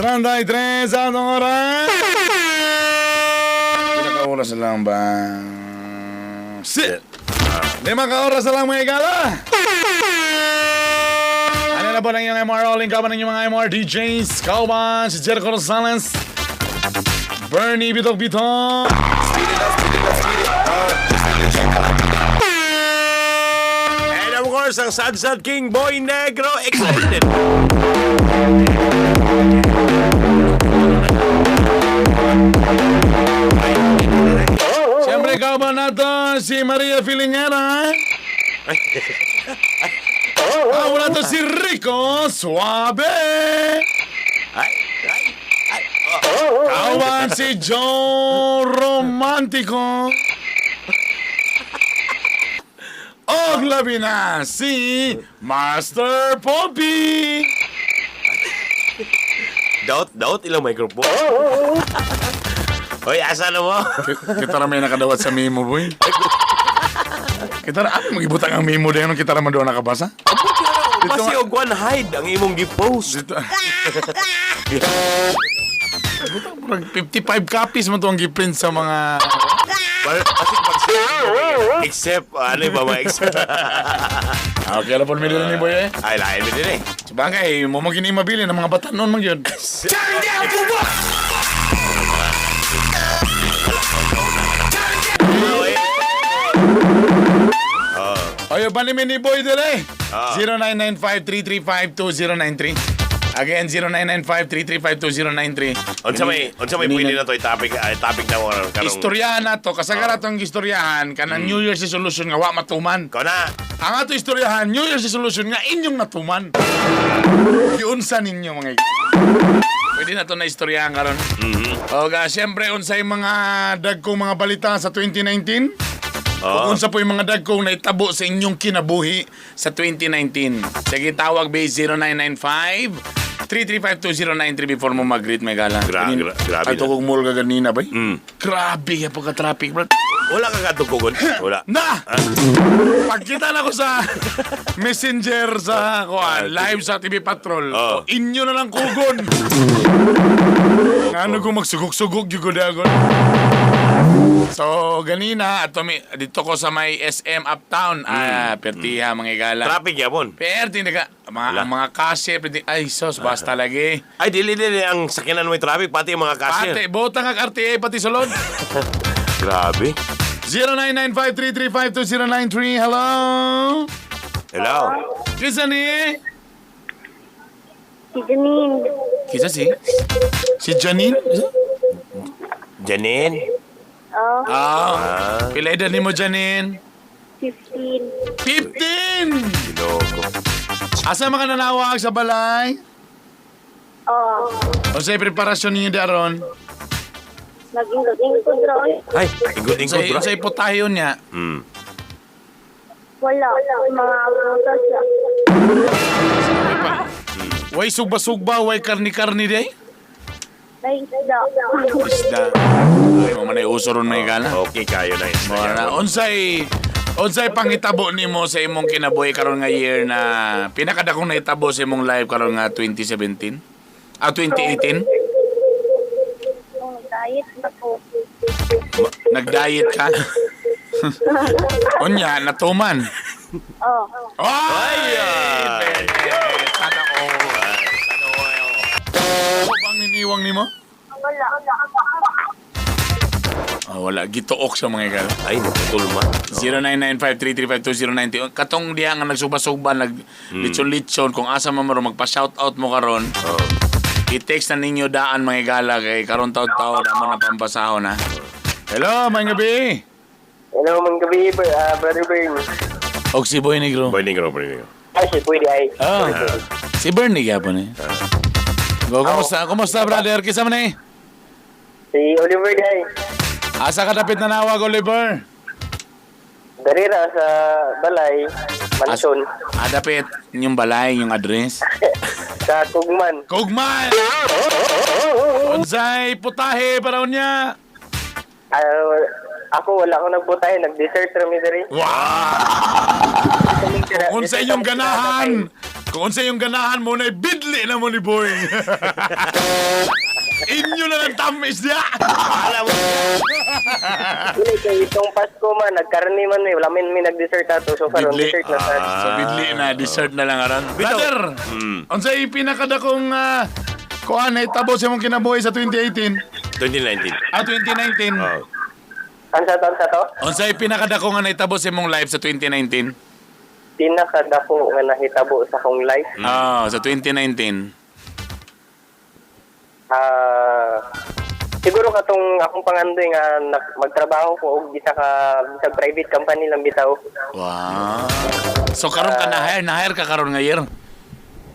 33 sa atong oras. Pila ka oras na lang ba? Sit! 5 ka oras na lang, mga igala! Ano na po ng iyong MR Rolling? Kauban ng inyong mga MR DJs? Kauban si Jericho Rosales, Bernie Bitok Bitok. And of course, ang Sad Sad King Boy Negro Extended. Siyempre, kauban nato si Maria Filingera. Kauban nato si Rico Suave. Ay, ay, ay. Kauban si Joe Romantico. Og labi na si Master Poppy. Daot, daot ilang microphone. Hoy, asa na mo? Kita ra may nakadawat sa memo, boy. Kita ra, ano magibutang ang memo din? Kita ra man doon nakabasa? Basi og one hide ang imong gi-post. Dito. Butang, murag 55 copies mo to ang giprint sa mga. Kasi pag except, ano ba ba? Except. Ah, okay, alam po ni boy eh. Ay, lain mo din eh. Sabagay, mo magini mabili ng mga bata noon man yun. Oyo, bali ni boy dili. 0995-335-2093. Again, 0995-335-2093. Unsa may pwede na to topic ay topic na mo karon karong. Istoryahan na to, kasagara tong istoryahan kanang New Year's resolution nga wa matuman. Ikaw na. Ang ato istoryahan, New Year's resolution nga inyong natuman. Giunsa ninyo mga Pwede na to na istoryahan karon. Oga, siyempre unsay mga dagkong mga balita sa 2019? Oh. Kung unsa po yung mga dagkong naitabo sa inyong kinabuhi sa 2019. Sige, tawag ba 0995 3352093 before mo mag-greet, may gala. Grabe Ay, na. kong mall ka ganina, bay. Grabe ka pagka-traffic, bro. Wala ka katugkugon. Wala. Na! Pagkita na ko sa messenger sa kuan, live sa TV Patrol. Oh. Inyo na lang kugon. Ano kung magsugok-sugok yung dagon. So, ganina, ato mi, dito ko sa may SM Uptown. Ah, pertiha mga igala. Traffic yapon. Perti naga mga Wala. ang mga kasye, perti, ay sos, basta lagi. Ay, dili dili ang sakyanan may traffic pati ang mga cashier. Pati, botang ang RTA pati sulod. Grabe. 0995-335-2093. Hello. Hello. Kisa ni? Si Janine. Kisa si? Si Janine? Janine. Oh, Ah. Ah, Pila edad ni mo, Janine? 15. 15! Ginoo. Asa mga nanawag sa balay? Oh, O sa preparasyon ninyo daron? nag-ingkod ron. Ay, ingkod-ingkod ra. Sa iputahiyon niya. Wala. Mga prutas lang. Way sugba-sugba, way karni-karni day? May isda. Isda. Ay, mo man ay uso ron may gala. Okay kayo na isda. Mora, unsay pangitabo nimo sa imong kinabuhi karon nga year na pinakadakong nahitabo sa imong life karon nga 2017? Ah, 2018? Oh, diet ako. Nag-diet ka? Unya, natuman. Oh, Ay! Ay! Pwede. Sana all. Ano oil? Ano bang niniwang nimo? Wala. Ah, wala. Gituok sa mga igala. Ay, naputol man. 0995-335-2090. Katong diha nga nagsugba-sugba, nag litson-litson, kung asa man maro magpa-shoutout mo karon, Oh. i-text na ninyo daan mga igala kay karon taon-taon amo na pambasahon ha. Hello, may gabi. Hello, mga gabi, Brother Bern. Og si Boy Negro. Boy Negro, Boy Negro. Ay, si pwede ay. Ah, si Bernie gyapon eh. Go, kumusta? Kumusta, brother? Kisa man eh? Si Oliver day. Asa ka dapit na nawag, Oliver? Darira sa balay, mansyon, Ah, dapit yung balay, yung address. sa Kugman. Kugman! Unsay putahe para niya. Ah, ako wala akong nagbutay, nag-dessert rami diri. Wow! Kung unsa inyong ganahan, kung unsa inyong ganahan mo na bidli Bidli na mo ni Boy. Inyo na lang tamis niya. Alam mo. Dili kay itong Pasko man, nagkarni man eh. Wala man may nag-dessert ato. So karon Bidli. dessert na sad. So bidli na, dessert na lang aron. Brother, unsay pinakadakong kuan nahitabo sa imong kinabuhi sa 2018? 2019. Ah, 2019. Oh. Ansa to? Unsay pinakadako nga nahitabo sa imong life sa 2019? Pinakadako nga nahitabo sa akong life. Ah, sa 2019. Ah, siguro katong akong pangandoy nga magtrabaho ko og isa ka sa private company lang bitaw. Wow. So karon ka na-hire, na-hire ka karon nga year.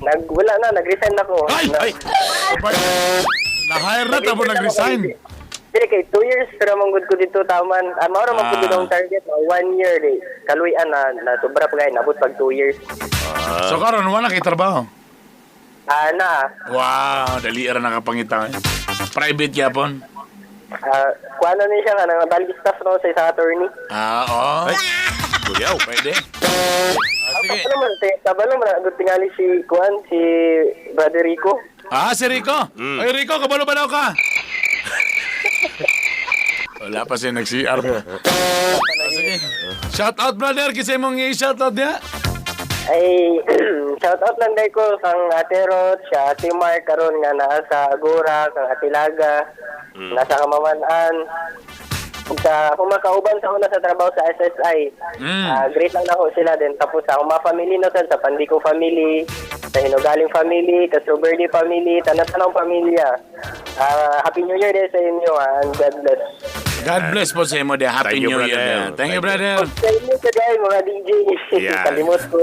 Wala na, nag-resign ako. Ay! Na, Ay! Na-hire na tapos nag-resign. Dili kay 2 years pero manggod ko dito taman. Ah, mao ra man gud ang target, no? 1 year di. Kaluy-an na, na sobra pa gay nabot pag 2 years. So karon wala kay trabaho. Ah, na. Wow, dali ra nakapangita. Private gyapon. Ah, kuan na ni siya nga nang balik staff no sa isang attorney. Ah, oo. Ay. Kuyaw. Pwede. Ah, sige. Ano man kabalo man agud tingali si kuan si Brother Rico. Ah, si Rico. Oy, Rico, kabalo ba daw ka? Wala pa siya nag-CR. Ah, sige. Shout out, brother. Kasi mong i-shout out niya. Ay, shout out lang day ko kang Ate Rod, siya Ate Mark karon nga naa sa Agora, kang Ate Laga, nasa Kamaman-an. Ug sa akong makauban sa una sa trabaho sa SSI. Ah, great lang nako sila din. Tapos sa akong mga family no sad, sa Pandico family, sa Hinugaling family, Castro Verde family, tanan-tanang pamilya. Ah, Happy New Year din sa inyo ah, and God bless. God bless po sa imo de. Happy Thank you, New Year. brother. De. Thank you, Thank you. brother. Sa inyo sa guys, mga DJ. Yan. Kalimot ko.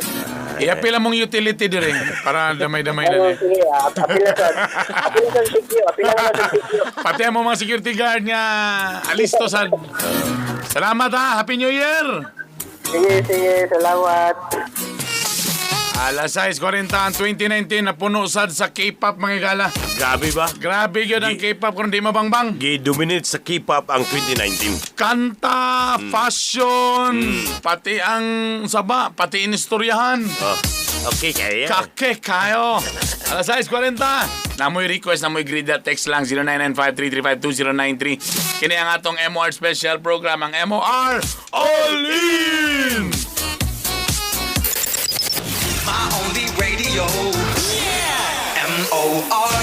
Iapil mong utility dire para damay-damay na Ano, ni. sige, ah, apil na sa apil na sa CQ, apil na naman sa CQ. Pati ang mga security guard niya. Alisto sa. Salamat ha. Happy New Year. Sige, sige, salamat. Alas 6:40 ang 2019 napuno sad sa K-pop mga igala. Grabe ba? Grabe yun ang K-pop kung di mabangbang. Gi-dominate sa K-pop ang 2019. Kanta, fashion, pati ang saba, pati inistoryahan. Oh. Okay, kaya. Kake kayo. Alas 6:40. Namoy request, namoy grid text lang 0995-335-2093. Kini ang atong MOR special program, ang MOR All In! My only radio. Yeah. MOR.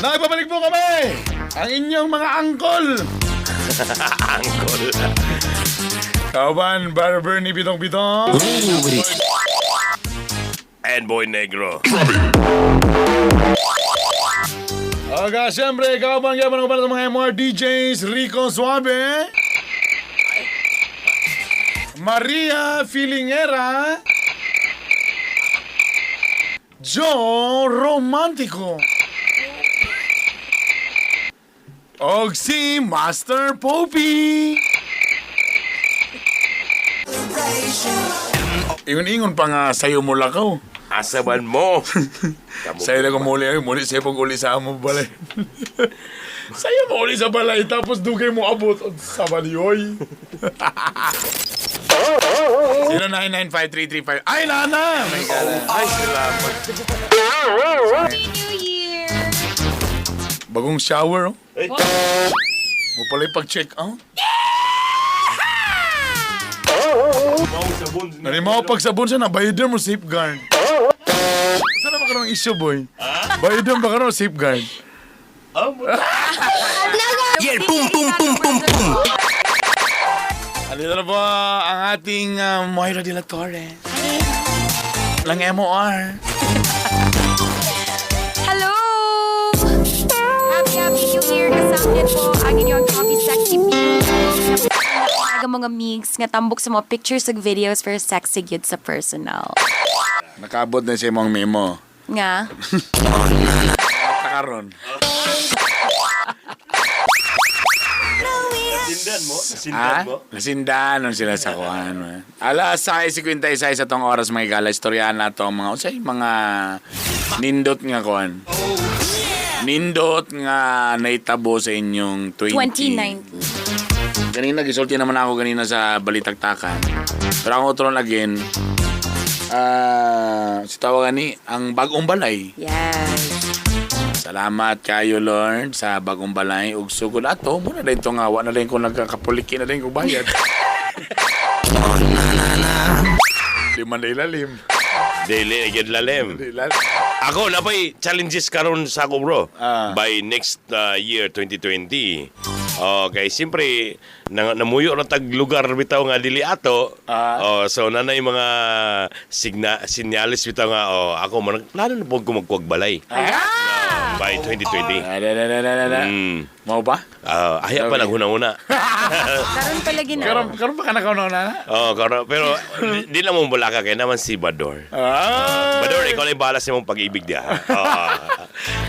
Nagbabalik po kami! Ang inyong mga angkol! Angkol. Kauban, Barber ni Bitong Bitong. And Boy Negro. Oga, siyempre, kauban, kauban, kauban sa mga MR DJs, Rico Suave, Maria Filingera, Joe Romantico, og si Master Popey. Ingon-ingon pa nga sa'yo mo lakaw. Asaban mo. Sa'yo na kumuli ay muli sa'yo pag uli sa amo balay. Sa'yo mo uli sa balay tapos dugay mo abot sa baliyoy. 0995335. Ay, Nana! May gala. Ay, salamat. New Year! Bagong shower, oh. Ay. Mo pala pag-check out. Nalimaw pag sabon siya na, bayad mo safeguard. Saan naman karoon issue, boy? Bayad ba karoon safeguard? Yeah, boom, boom, boom, boom, boom. Andito na po ang ating Moira de la Torre. Lang MOR. Hello! Happy, happy New Year! Kasama niyo po ang inyong coffee sexy beauty. Ang mga mix nga tambok sa mga pictures ug videos for sexy gyud sa personal. Nakabot na siya mong memo. Nga. Takaron. Nasindan mo? Nasindan mo? Nasindan nun sila sa kuhan. Man. Alas 6:56 sa tong oras mga gala. Istoryahan na to ang mga unsay mga nindot nga kuhan. Nindot nga naitabo sa inyong 20, 2019. Kanina, gisulti naman ako kanina sa balitaktakan. Pero ang otro again, Si tawagan ni ang bagong balay. Yes. Salamat kayo Lord sa bagong balay ug sugod ato mo na din to nga wa na din ko nagkakapuliki na din ko bayad. Di man na ilalim. Dili, gyud lalim. Di ilalim. Ako, napay challenges karon sa ako, bro. Ah. By next year, 2020. Okay, siyempre, namuyo na tag lugar bitaw nga dili ato. Ah. Oh, so nanay mga sinyalis bitaw nga oh, ako man plano na po ko magkuwag balay Ah! by 2020. Ah, da, da, da, da, da, da. Mao ba? Ah, aya pa Okay. naghuna-una. Karon pala gina. Karon karon pa ka nakauna na? Oh, karon pero di lang mo balaka kay naman si Bador. Ah! Bador, ikaw na yung bahala sa imong pag-ibig diha. Oh.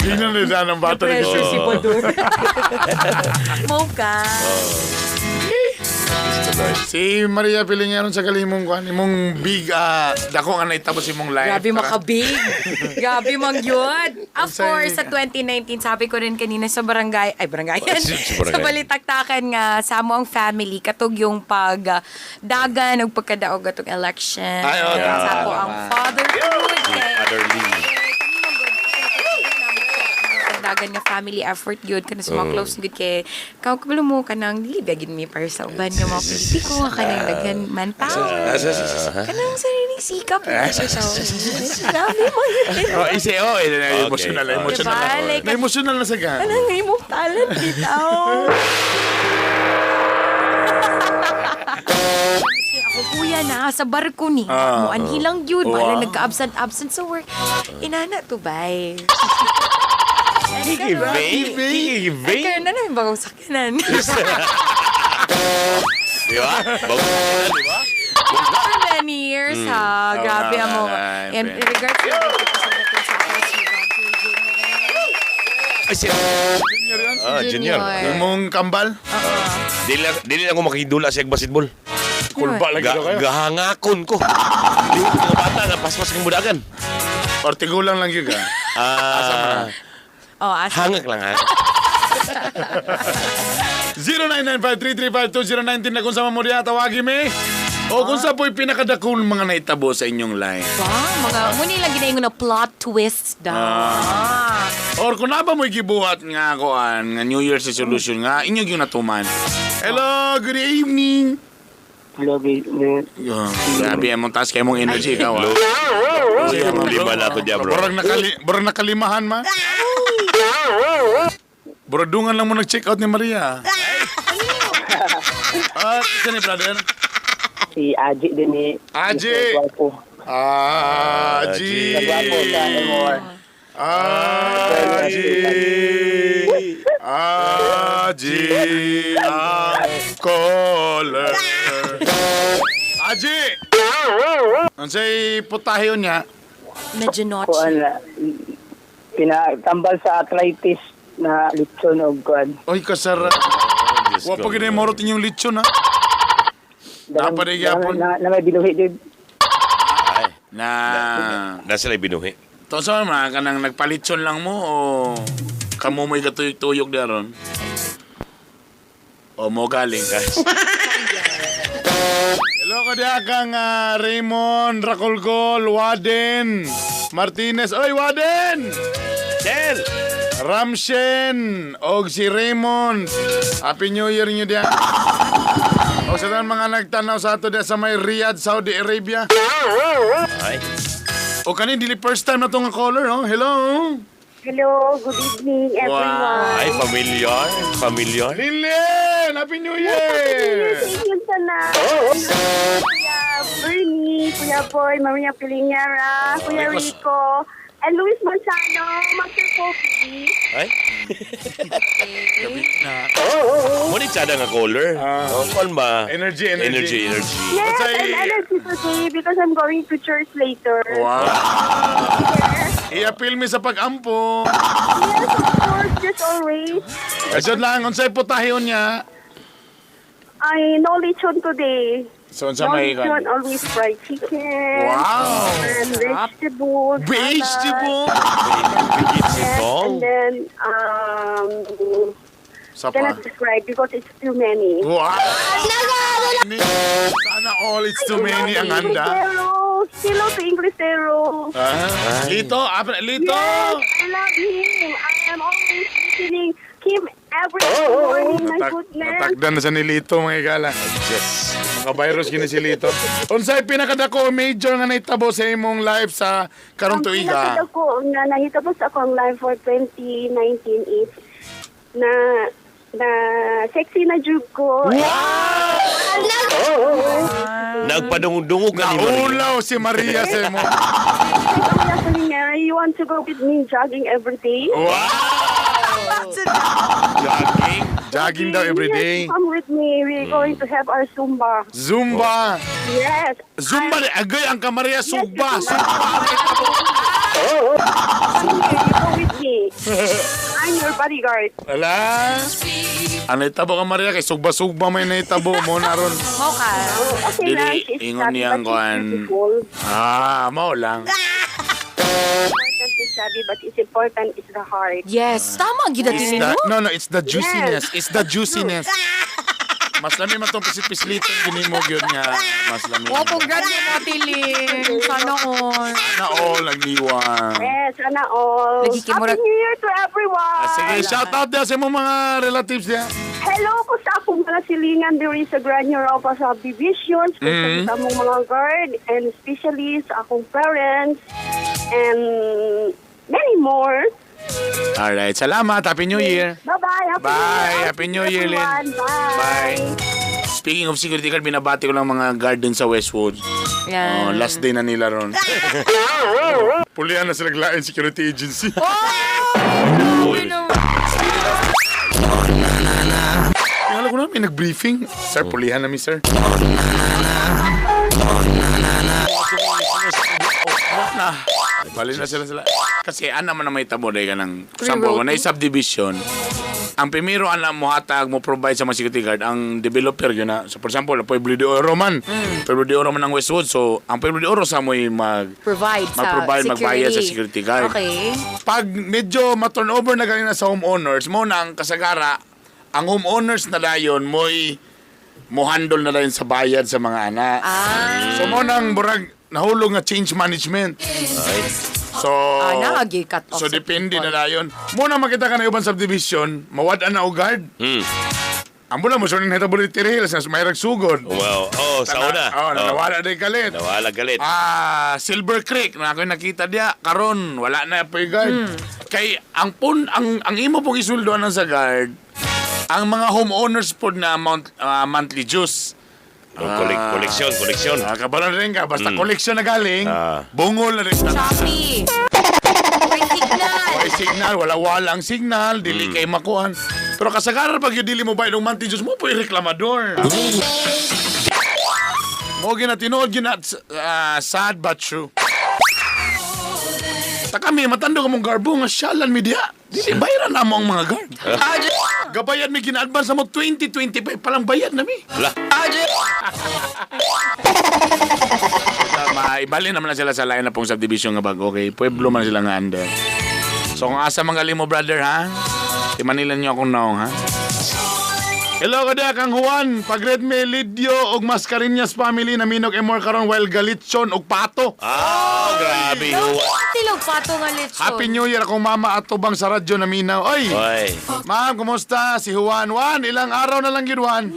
Tingnan nila ng bata ni Pressure si Bador. Mo ka. Si Maria Pilingaron sa kalimong kwan, imong big dako nga naitabo sa imong life. Grabe Tara. makabig. Grabe mangyud. Of Unsay- course, sa 2019, sabi ko rin kanina sa barangay, ay barangay, Sa barangay. sa balitaktakan nga sa amo ang family, katog yung pag dagan ug pagkadaog atong election. Ay, oh, Sa tama, ako tama. ang fatherhood. Kay- Father Lee. Dagan nga family effort gyud kana sa mga close gyud kay kaw kabalo mo kanang dili ba gyud mi para sa uban nga mga politiko nga kanang daghan manpower. Kanang sariling sikap. Grabe mo yun. Oh, isi oh, eh, na emotional, Okay. emotional. Diba? Na. Like, Na emotional na sa gan. Anong imong talent bitaw? Maski ako kuya na sa barko ni. Ah. Mo anhilang yun. Wow. Wow. Nagka-absent-absent sa work. Inana to bay. Kiki Vay? Kiki Vay? Kaya na namin bagong sakyanan. Di ba? Bago na, di ba? For many years, ha. Grabe Oh, amo. ay, And in regards to sa ako si Roger Jr. Ay, si Junior yun. Ah, junior. Imong kambal. Dili lang ko makidula siya basketball. Kulba lagi daw kayo. Gahangakon ko. Di ko mga bata nga paspas kang budagan. Or tigulang lang yun ka. Ah, Oh, asa. hangak lang ha. 0995-335-2019 na kung sama mo diha, tawagi mi. O kung sa po'y pinakadakong mga naitabo sa inyong life. Ba, mga, muna lang ginaingon na plot twists daw. Ah. Or kung naba mo'y gibuhat nga koan, nga New Year's resolution nga, inyo yung natuman. Hello, good evening. Hello, Yeah, grabe among taas kay mong energy ikaw. Ah. Lima na to diya, bro. Borag nakalimahan man. Borag dungan lang mo nag-check out ni Maria. Ah, isa ni brother. Si Aji din ni Aji! Mr. Guapo. Aji. Sa Guapo sa MOR. Aji. Aji. Ang caller. Aji! Unsay putahe niya? Medyo notchy. Kuan na pinatambal sa arthritis na litson og kuan. Oy, kasara. Diyos Wa ko. pa gid morot inyong lechon ha. Dapat ay gyapon. Na may binuhi jud. Ay, Na. nasa lang binuhi. To sa mga kanang nagpalitson lang mo o kamo mo'y katuyok-tuyok daron? O mo galing. Hello ko diha kang Raymond Racolgol, Waden, Martinez. Oy, Waden! Sir! Ramshen og si Raymond. Happy New Year niyo diha. O sa tanan mga nagtanaw sa ato diha sa may Riyadh, Saudi Arabia. Ay, O kani dili first time na to nga caller, oh. Hello. Hello, good evening everyone. ay, familiar. Familiar. Lilian, Happy New Year! Thank you tanan. Kuya Bernie, Kuya Boy, Maria Piliñera, Kuya Rico. Rico, and Luis Manzano, Master Poppy. Ay. Mo ni tsada nga caller. Oh, call ba? Energy, energy. Energy, energy. Yes, Unsay- I'm energy today because I'm going to church later. Wow. I-appeal mi sa pag-ampo. Yes, of course, just always. Kasod lang, unsay putahe niya? I no lechon today. So unsa No may lechon, always fried chicken. Wow. And vegetables. Vegetable. Bigit si Yes, Tong. and then, Sa pa. cannot describe because it's too many. Wow. Sana all it's too many ang handa. Carols. Hello to Inglesero. Ah, Lito, ah, Lito. Yes, I love him. I am always listening him every morning. My goodness. Natakdan na sa ni Lito, mga igala. Yes. Maka-virus kini si Lito. Unsay pinakadako major nga nahitabo sa imong life sa karong Ang tuiga? pinakadako nga nahitabo sa akong life for 2019 is na na sexy na jud ko. Nagpadungog-dungog ka ni Maria. Naulaw si Maria sa imo. Kuya Pilinera, you want to go with me jogging every day? Wow! Jogging. Jogging daw every day. Yes, come with me. We're going to have our Zumba. Zumba. Yes. Zumba, agay ang kamaria sugba. Sugba. Come here, you go with me. I'm your bodyguard. Ala. Ang nahitabo ka Maria kay sugba-sugba may nahitabo mo na ron. Mo ka. Okay Dili, lang, she's ingon chubby, niyang but she's kuan. beautiful. Ah, mao lang. Important is chubby, but it's important is the heart. Yes, tama ang It's gidatin the, mo. no, it's the juiciness. It's the juiciness. Mas lami man tong pisit-pisliton ginimo gyud nga mas lami. Oh, congrats sa mga tiling. Sana all. Na all nagniwang. Yes, sana all. Lagi kay Happy Murag- New Year to everyone. Ah, sige, shout out dia sa imong mga relatives dia. Hello ko sa akong mga silingan diri sa Grand Europa Subdivision, especially sa among mga guard, and especially sa akong parents, and many more. Alright, salamat. Happy New Year. Bye-bye. Happy Bye. New Year. Happy New Year, Lynn. Everyone. Bye. Bye. Speaking of security guard, binabati ko lang mga guard dun sa Westwood. Oh, Yan. last day na nila ron. Pulihan na sila lain security agency. Oh, grabe naman. Yung alam ko namin, nag-briefing. Sir, pulihan namin, sir. Na. Bali na sila sila. Kasi ana man na may tabo dahil ka ng sample ko na subdivision. Ang primero ana mo hatag mo provide sa mga security guard ang developer yun na. So for example, Pueblo de Oro man. Pueblo de Oro man ang Westwood. So ang Pueblo de Oro sa mo'y mag Provide sa Mag-provide, security. magbayad sa security guard. Okay. Pag medyo ma-turnover na ganina sa homeowners, mo na ang kasagara, ang homeowners na dayon mo'y mo handle na dayon sa bayad sa mga anak. Ah. So mo nang burag nahulog nga change management. So Ah, naagi cut off So sa depende people. na dayon. Mo na makita ka na uban subdivision, mawad-an na og guard. Ang bula mo so ning hitabo ni Terry Hills na may sugod. Wow. Oh, sa una. Oh, nawala na kalit. Nawala galit. Ah, Silver Creek na ako nakita diya karon wala na po yung guard. Kay ang pun ang imo pong isuldoan sa guard, ang mga homeowners po na amount, monthly dues. Oh, koleksyon, koleksyon. Ah, kabalo na rin ka basta koleksyon na galing, bungol na rin. Shopee. May signal. May signal, wala wala ang signal, dili kay makuan. Pero kasagaran pag yung dili mo bayad ng monthly dues mo po reklamador. Mo gina tinuod gina sad but true. Ta kami matando ka mong garbo nga syalan mi diha. Dili bayaran na mo ang mga guard. Gabayan mi gina-advance mo 2025 pa lang bayad na mi. Ala. Tama, ibali naman na sila sa line na pong subdivision nga bago. Okay, Pueblo man sila nga under. So kung asa magaling mo brother ha, Manila niyo akong naong ha. Hello kada kang Juan, pag-red me Lidio og Mascareñas family na minog emor karon while galitson og pato. Ah, grabe. Tilog pato nga lechon. Happy New Year akong mama at tubang sa radyo na minaw. Oy! Oy. Ma'am, kumusta? Si Juan. Juan, ilang araw na lang yun, Juan.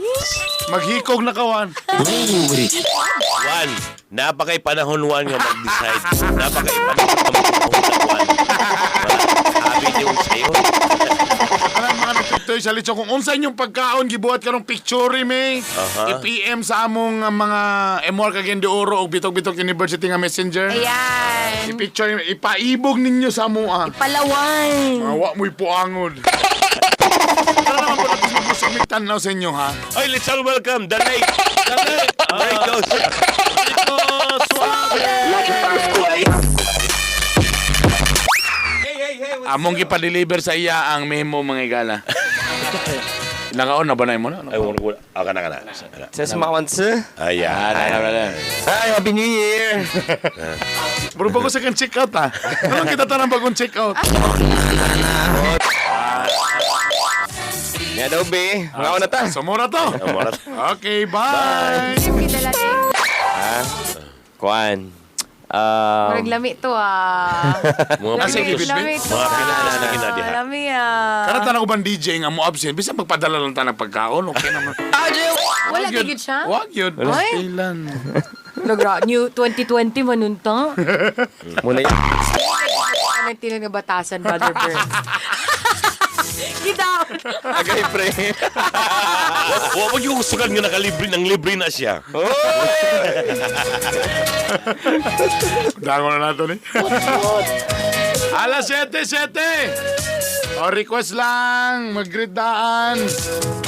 Maghikog na ka, Juan. Juan, napakay panahon Juan nga mag-decide. Napakay panahon nga mag-decide, Juan. Happy niyo sa'yo. Parang mga nagpicture sa litso kung unsa inyong pagkaon gibuhat karong picture me. Aha. I-PM sa among mga MR Cagayan de Oro og Bitok-Bitok University nga messenger. Ayan. I-picture ipaibog ninyo sa amoa. Palawan. Mga wa mo'y puangod. Tara naman po natin mag-submit tanaw sa inyo ha. Oy, let's all welcome the late. The late. Rico. Rico Suave. Among gipa-deliver sa iya ang memo mga igala. Nakaon na ba na mo na? Ay, wala ko. Ah, kana, kana. 这是马万吃。 Ayan. Hi, Happy New Year! Bro, bago sa kang check out ha. Anong kita tanang bagong check out? Nga daw, be. Mga na ta. Sumura to. Sumura to. Okay, bye. Gidala din. Kuan. Murag lami to ah. Mga Nasa pinutos. ibig, Lami to Mga pinalas na ah. ginadiha. Lami ah. Kana tanang uban DJ nga mo absent bisan magpadala lang ta ng pagkaon, okay naman. Wala Wag yun. tigid siya? Wag yun. Ay. Ilan. Nagra, new 2020 manunta. Muna Anong tinag nga batasan, Brother Burns? Get out! Agay, pre. Wa wag yung gusto nga nakalibre ng libre na siya. Damo na nato ni. Alas 7:07. O request lang, mag-greet daan.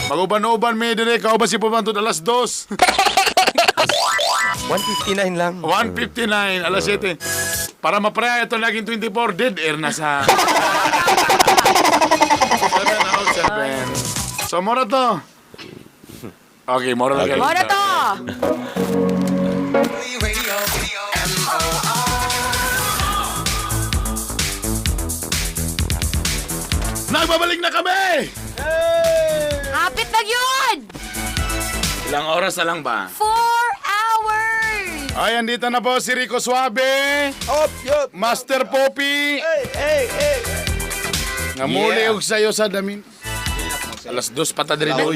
Maguban-uban may dire kauban si Pumantod alas 2. 159 lang. 1:59 alas 7. Para mapreha ito laging 24 dead air na sa 7:07. So mora to. Okay, mora na Okay. kayo. Mora to! Nagbabalik na kami! Hapit na yun! Ilang oras na lang ba? 4 hours! Ay, andito na po si Rico Suave, Op, yop. Master Poppy. Hey, hey, hey. Nga muli Yeah. og sayo sa damin. Alas 2 pa ta diri oy.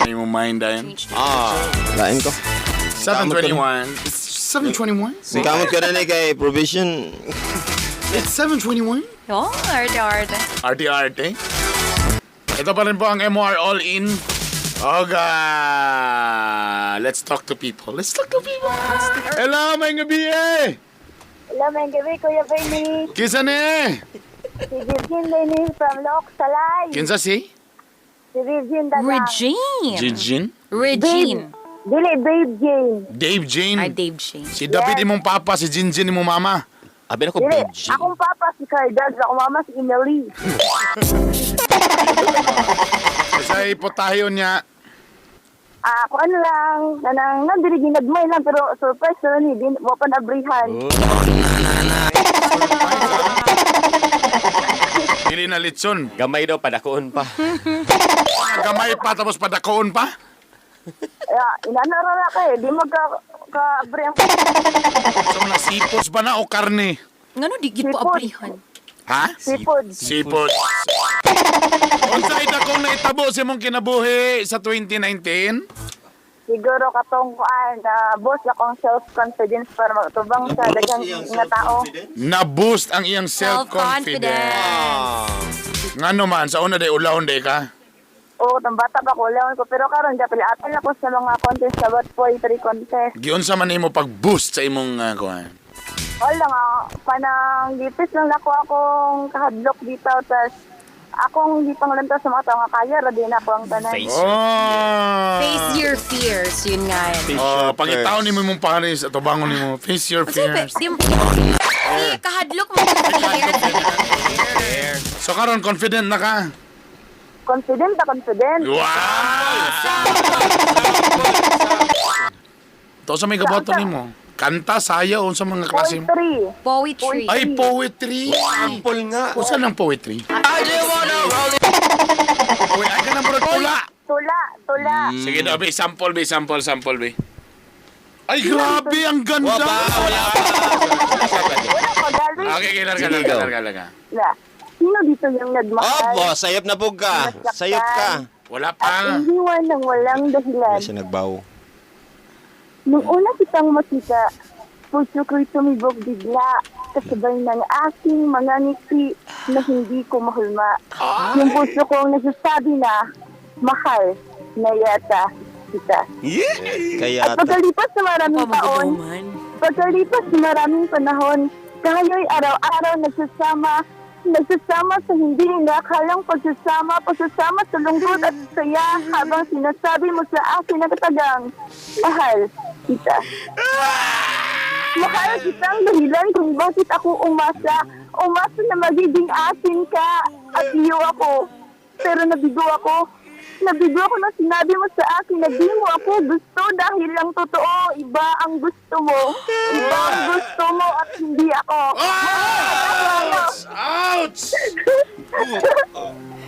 Ano mo mind ayan? Lain ko. 7:21. It's 7:21. Kamot ka na ni kay provision. It's 7:21. Oh, arte arte. Arte arte. Ito pa rin po ang MR All In. Oga, let's talk to people. Let's talk to people. Hello, may gabi eh. Hello, may gabi, Kuya Bernie. Kinsa ni? Si Virgin Lenny from Lok Salay. Kinsa si? Si Virgin Dagang. Regine! Jijin. Regine. Dili, Babe Jane. Dave Jane. Ay, Dave Shane. Si David imong papa, si Jinjin imong mama. Abi na ko, Dili, BG. akong papa si Cardag, akong mama si Emily. Kasi ipotayo niya. Ah, kung ano lang, nanang nandiri ginagmay lang pero surprise na ni din wa pa nabrihan. Dili na litson. Gamay daw, padakoon pa. Gamay pa tapos padakoon pa. Yeah, inana ra na kay di magka ka abre ang So nasipos ba na o karne? Ngano di gid po Sipon. abrihan? Ha? seafood. Sipos. Unsay dakong naitabo sa imong kinabuhi sa 2019? Siguro katong kuan na boss akong self-confidence para magtubang sa daghang nga tao. Na-boost ang iyang self-confidence. Ngano man, sa una day ulahon day ka. Oo, tong bata pa ko leon ko pero karon gapilatan ako sa mga contest sa about poetry contest. Giunsa man nimo pag-boost sa imong kuan. Wala nga panang gipis lang nako akong kahadlok dito tas akong gipanglantas sa mga tao nga kaya ra din ako ang tanan. Face. Oh. Face your fears, yun nga yun. Oh, pangitaon nimo imong pares at tubangon nimo. Face your Kasi, fears. di, di, kahadlok mo fears. So karon confident na ka. Confident na confident. Wow! To sa may gaboto nimo. Kanta, sayaw, unsa mga klase mo? Poetry. Poetry. Ay, poetry. Sample nga. Unsa nang poetry? Uy, ay ka nang murag tula. Tula, tula. Sige daw, be, sample, be, sample, sample, be. Ay, grabe, ang ganda. Wala pa. Wala pa gali. Okay, okay, larga, Sige, larga, go. larga, larga. Na. Sino dito yung nagmahal? Opo, sayop na po ka. Sayop ka. Wala At pa. iniwan ng walang dahilan. Hindi siya nagbaw. Nung una kitang makita, puso ko'y tumibok bigla kasabay ng aking mga ngiti na hindi ko mahulma. Yung puso kong nagsasabi na, mahal na yata kita. Kaya At pagkalipas ng maraming taon, Pamaguduman. pagkalipas ng maraming panahon, tayo'y araw-araw nagsasama, nagsasama sa hindi inakalang pagsasama, pagsasama sa lungkot at saya habang sinasabi mo sa akin ang katagang, mahal kita. Mahal kita ang dahilan kung bakit ako umasa, umasa na magiging akin ka at iyo ako. Pero nabigo ako. Nabigo ako na sinabi mo sa akin na di mo ako gusto dahil lang totoo, iba ang gusto mo. Iba ang gusto mo at hindi ako. Ouch! Ouch!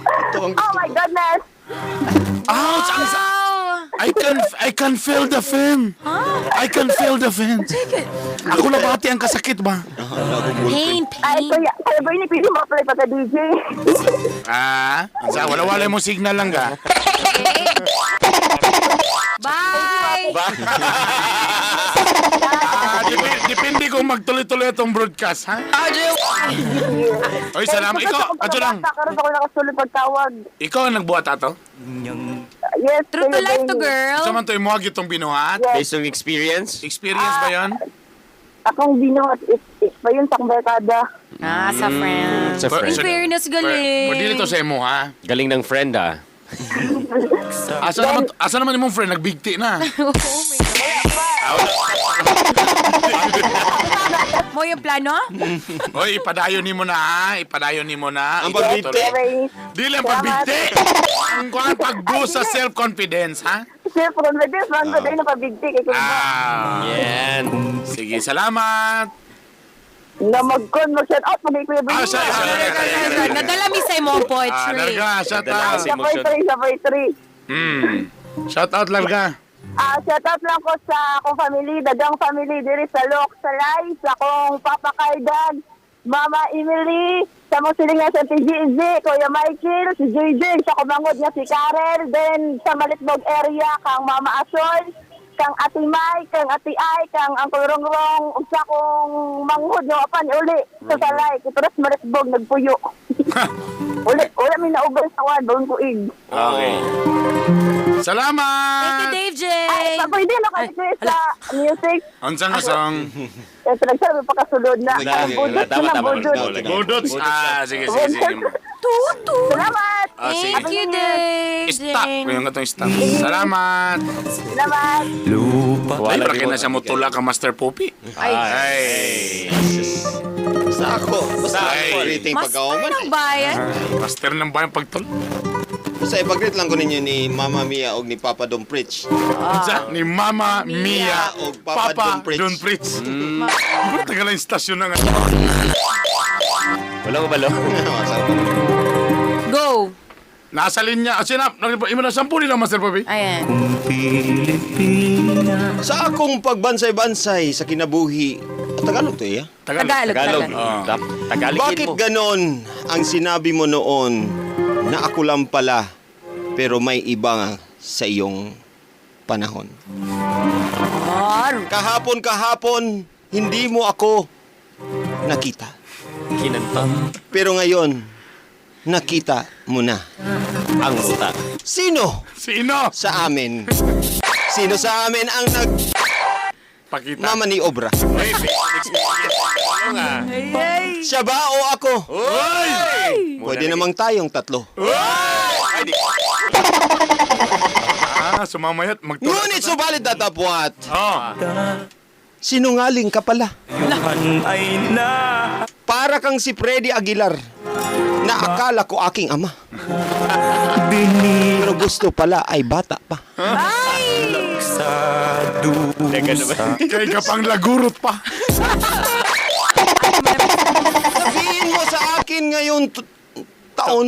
Ito ang Oh my goodness! Ouch! Ang, Wow! I can feel the fan. I can feel the fan. Ako na bati ang kasakit ba? Pain, Ay, pain. Kuya Bernie, pwede mo apply pagka DJ. Ah, sa wala wala mo signal lang ga. Okay. Bye! Ah, depende kung magtuloy-tuloy itong broadcast, ha? Oy, salamat. Ikaw, ato lang. Karon ako nakasulod pagtawag. Ikaw ang nagbuhat ato? Yes, True to Kuya life to, Bernie. girl. Sa man to imuhag itong binuhat? Yes. Based on experience? Experience ba yon? Akong binuhat, it pa yun sa akong barkada. Ah, sa friend. Sa friend. In fairness, galing. Pwede dito sa imo, ha? Galing ng friend ah. Asa naman imong friend? Nagbigti na. Oh my God. Mo yung plano? Oy, ipadayon nimo na, ha? Ipadayon nimo na. Ang pagbigti. Kuya Bernie. Dili ang pagbigti. Ang kuan pag-boost sa self-confidence, ha? Self-confidence, man ko dahil napabigti kay Kuya. Ah. Yan. Sige, salamat. Na mag-con, mag-shout out, mag Kuya Bernie. Ah, sorry, sorry. Nadala mi sa imong Ah, poetry. Larga, shout Nadala out. kasi. Sa poetry, sa poetry. Shout out, Larga. Ah, shout out lang ko sa akong family, dagang family diri sa Lok, sa Lai, sa akong Papa Kaidan, Mama Emily, sa mong silingan sa TGZ, Kuya Michael, si JJ, sa kumangod nga si Karel, then sa Malitbog area, kang Mama Asol, kang Ate Mai, kang Ate Ay, kang Uncle Rongrong, ug sa akong manghod nga apan uli sa Salay, kituras Malitbog nagpuyo. Uli, uli mi naugal sa wan, baon ko ig. Okay. Thank you, Salamat. Dave J. Ay, pa pwede na Ay, sa music. Unsa nga song? Kaya nagsabi pa kasulod na. Lagi. Budot Tama, na, tama. budot. Budots. Ah, sige, sige, sige. Tutu. Salamat! Ah, sige. Thank you, Dave J. Stop. Yung katong stop. Salamat. Salamat! Ay, bakit na siya mutula ka, Master Poppy? Ay, Ay. Basta ako. Basta Ay. ako. Rating Master pagkauman. ng bayan. Master ng bayan pagtul. Basta ipag-greet lang ko ninyo ni Mama Mia o ni Papa Dom Preach. Unsa? Ni Mama Mia Og Papa Papa Don Pritz. Don Pritz. Ba't tagal ang istasyon na nga? Wala ko balo. Go. Nasa linya. Ah, sinap. Imo na sampu nila, Master Poppy. Ayan. Sa akong pagbansay-bansay sa kinabuhi, at Tagalog to eh. Ah. Tagalog. Tagalog, Tagalog. Tagalog. Ah. Tagalogin Bakit mo. ganon ang sinabi mo noon na ako lang pala pero may iba nga sa iyong panahon? Ar. Kahapon-kahapon, hindi mo ako nakita. Kinanta. Pero ngayon, nakita mo na. Ang utak. Sino Sino? sa amin? Sino sa amin ang Pakita. nagmamaniobra? Uy, Ay. Siya ba o ako? Uy! Pwede namang tayong tatlo. Ah, sumamayat. Magtulak. Ngunit subalit datapwat, Oh. sinungaling ka pala. Para kang si Freddy Aguilar na akala ko aking ama. Pero gusto pala ay bata pa. Ay! Teka naman. Kay ka pang lagurot pa. Sabihin mo sa akin ngayon taon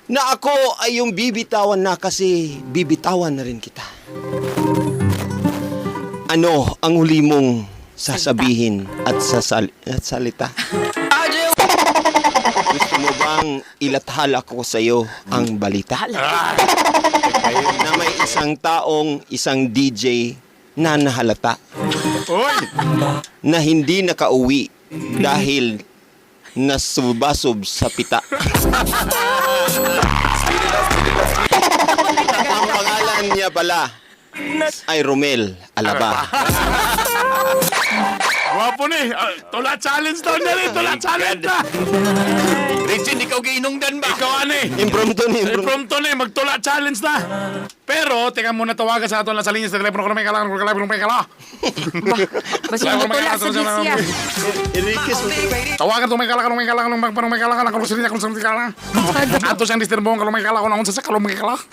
na ako ay yung bibitawan na kasi bibitawan na rin kita. Ano ang huli mong sasabihin at salita? Gusto mo bang ilathala ko sa iyo ang balita? Na may isang taong, isang DJ na nahalata Uy! na hindi nakauwi dahil nasubasob sa pita. Ang pangalan niya pala ay Romel Alaba. Gwapo ni. Ah, tula challenge daw niya rin. Tula challenge na. Richie, ikaw giinungdan ba? Ikaw ani. Impromptu ni impromptu. Impromptu ni. Magtula challenge na. Pero, teka muna tawagan sa ato lang sa linya sa telepono ko na may kailangan ko may kailangan. Basta mutula sa bisya. Enriquez. Tawagan to may kailangan may kailangan may kailangan may kailangan ko sa linya ko sa kailangan. Ato siyang disturbong kalau may kailangan ko sa kalau may kailangan.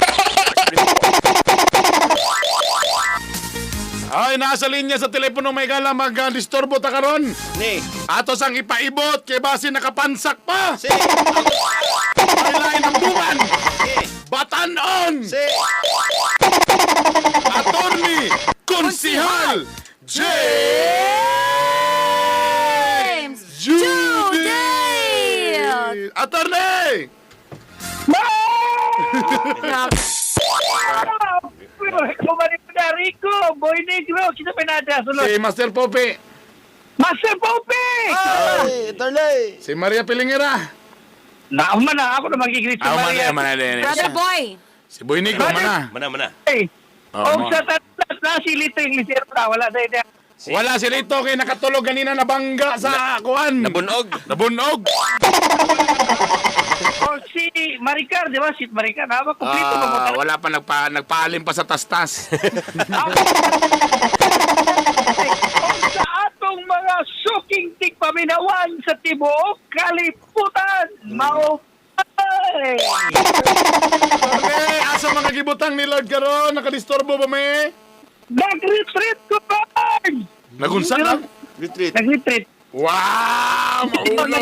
Ay, nasa linya sa telepono may gala mag-disturbo ta karon. Ni. Ato sang ipaibot kay base nakapansak pa. Si. Ay lain ang buwan. Batanon! Si Attorney Konsihal James Jude! Attorney! Grabe. Kumari Rico, Boy Negro, kita pinada sulod. Si Master Pope, Master Pope! Ay, Tarlay. si Maria Pilingira. Nauma na ako na magigreet sa Ah, Maria. mana, mana, Brother boy. Si Boy Negro, mana. Mana, mana. Eh, Oh, Og sa tatas na si Lito yung lisero na, wala na idea. Wala si Lito kay nakatulog kanina nabangga sa kuan. Nabunog. Nabunog. O si Maricar, di ba? Si Maricar, ha? Kumplito ba mo? Ah, wala pa nagpaalim pa sa tastas. Og sa atong mga suking tigpaminawan sa tibuok kaliputan, mao. Ay! Okay, asa mga gibutang ni Lord karon? Nakadisturbo ba me? Nag-retreat ko, Lord! Nagunsa na? Retreat. Nag-retreat. Wow! Maulo.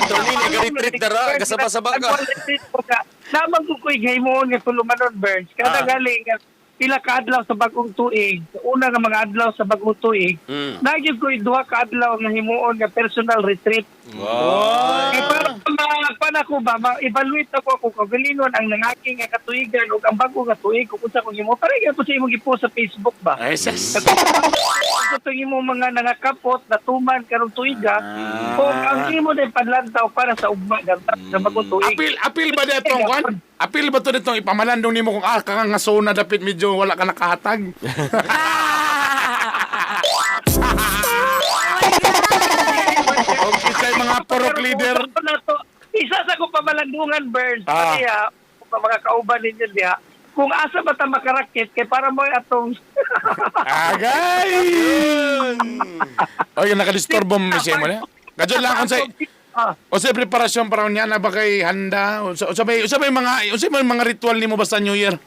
Tony, nag-retreat na ra. Gasaba-saba ka. Nag-retreat ko ka. Namang ko ko'y gaymoon nga tulumanon, Burns. Kada galing, nga pila ka adlaw sa bagong tuig, una nga mga adlaw sa bagong tuig, nagyud ko'y duha ka adlaw nga himuon nga personal retreat. Wow. Kay para ma ako ba, ma-evaluate ako kung kagalingon ang nangaki nga katuigan ug ang bago nga tuig kung unsa kong himo. Para gyud po sa imong gipost sa Facebook ba. Ay, sis. Sa itong imong mga nangakapot, natuman karong tuiga, o ang imo din panlantaw para sa ugma sa bagong tuig. Apil ba ditong kwan? Apil ba to ditong ipamalandong nimo kung ah ka nga zona dapit medyo wala ka nakahatag? Okay, sa mga porok leader. Pero na to, isa sa kong pamalandungan, Burns, kaya kung mga kauban ninyo diha, kung asa ba ta makarakit, kay para mo atong Agay! Oy, nakadisturbo mo siya mo na. Kadyo lang kung sa o sa preparasyon para niya na ba kay handa? Unsa may mga ritual nimo basta New Year?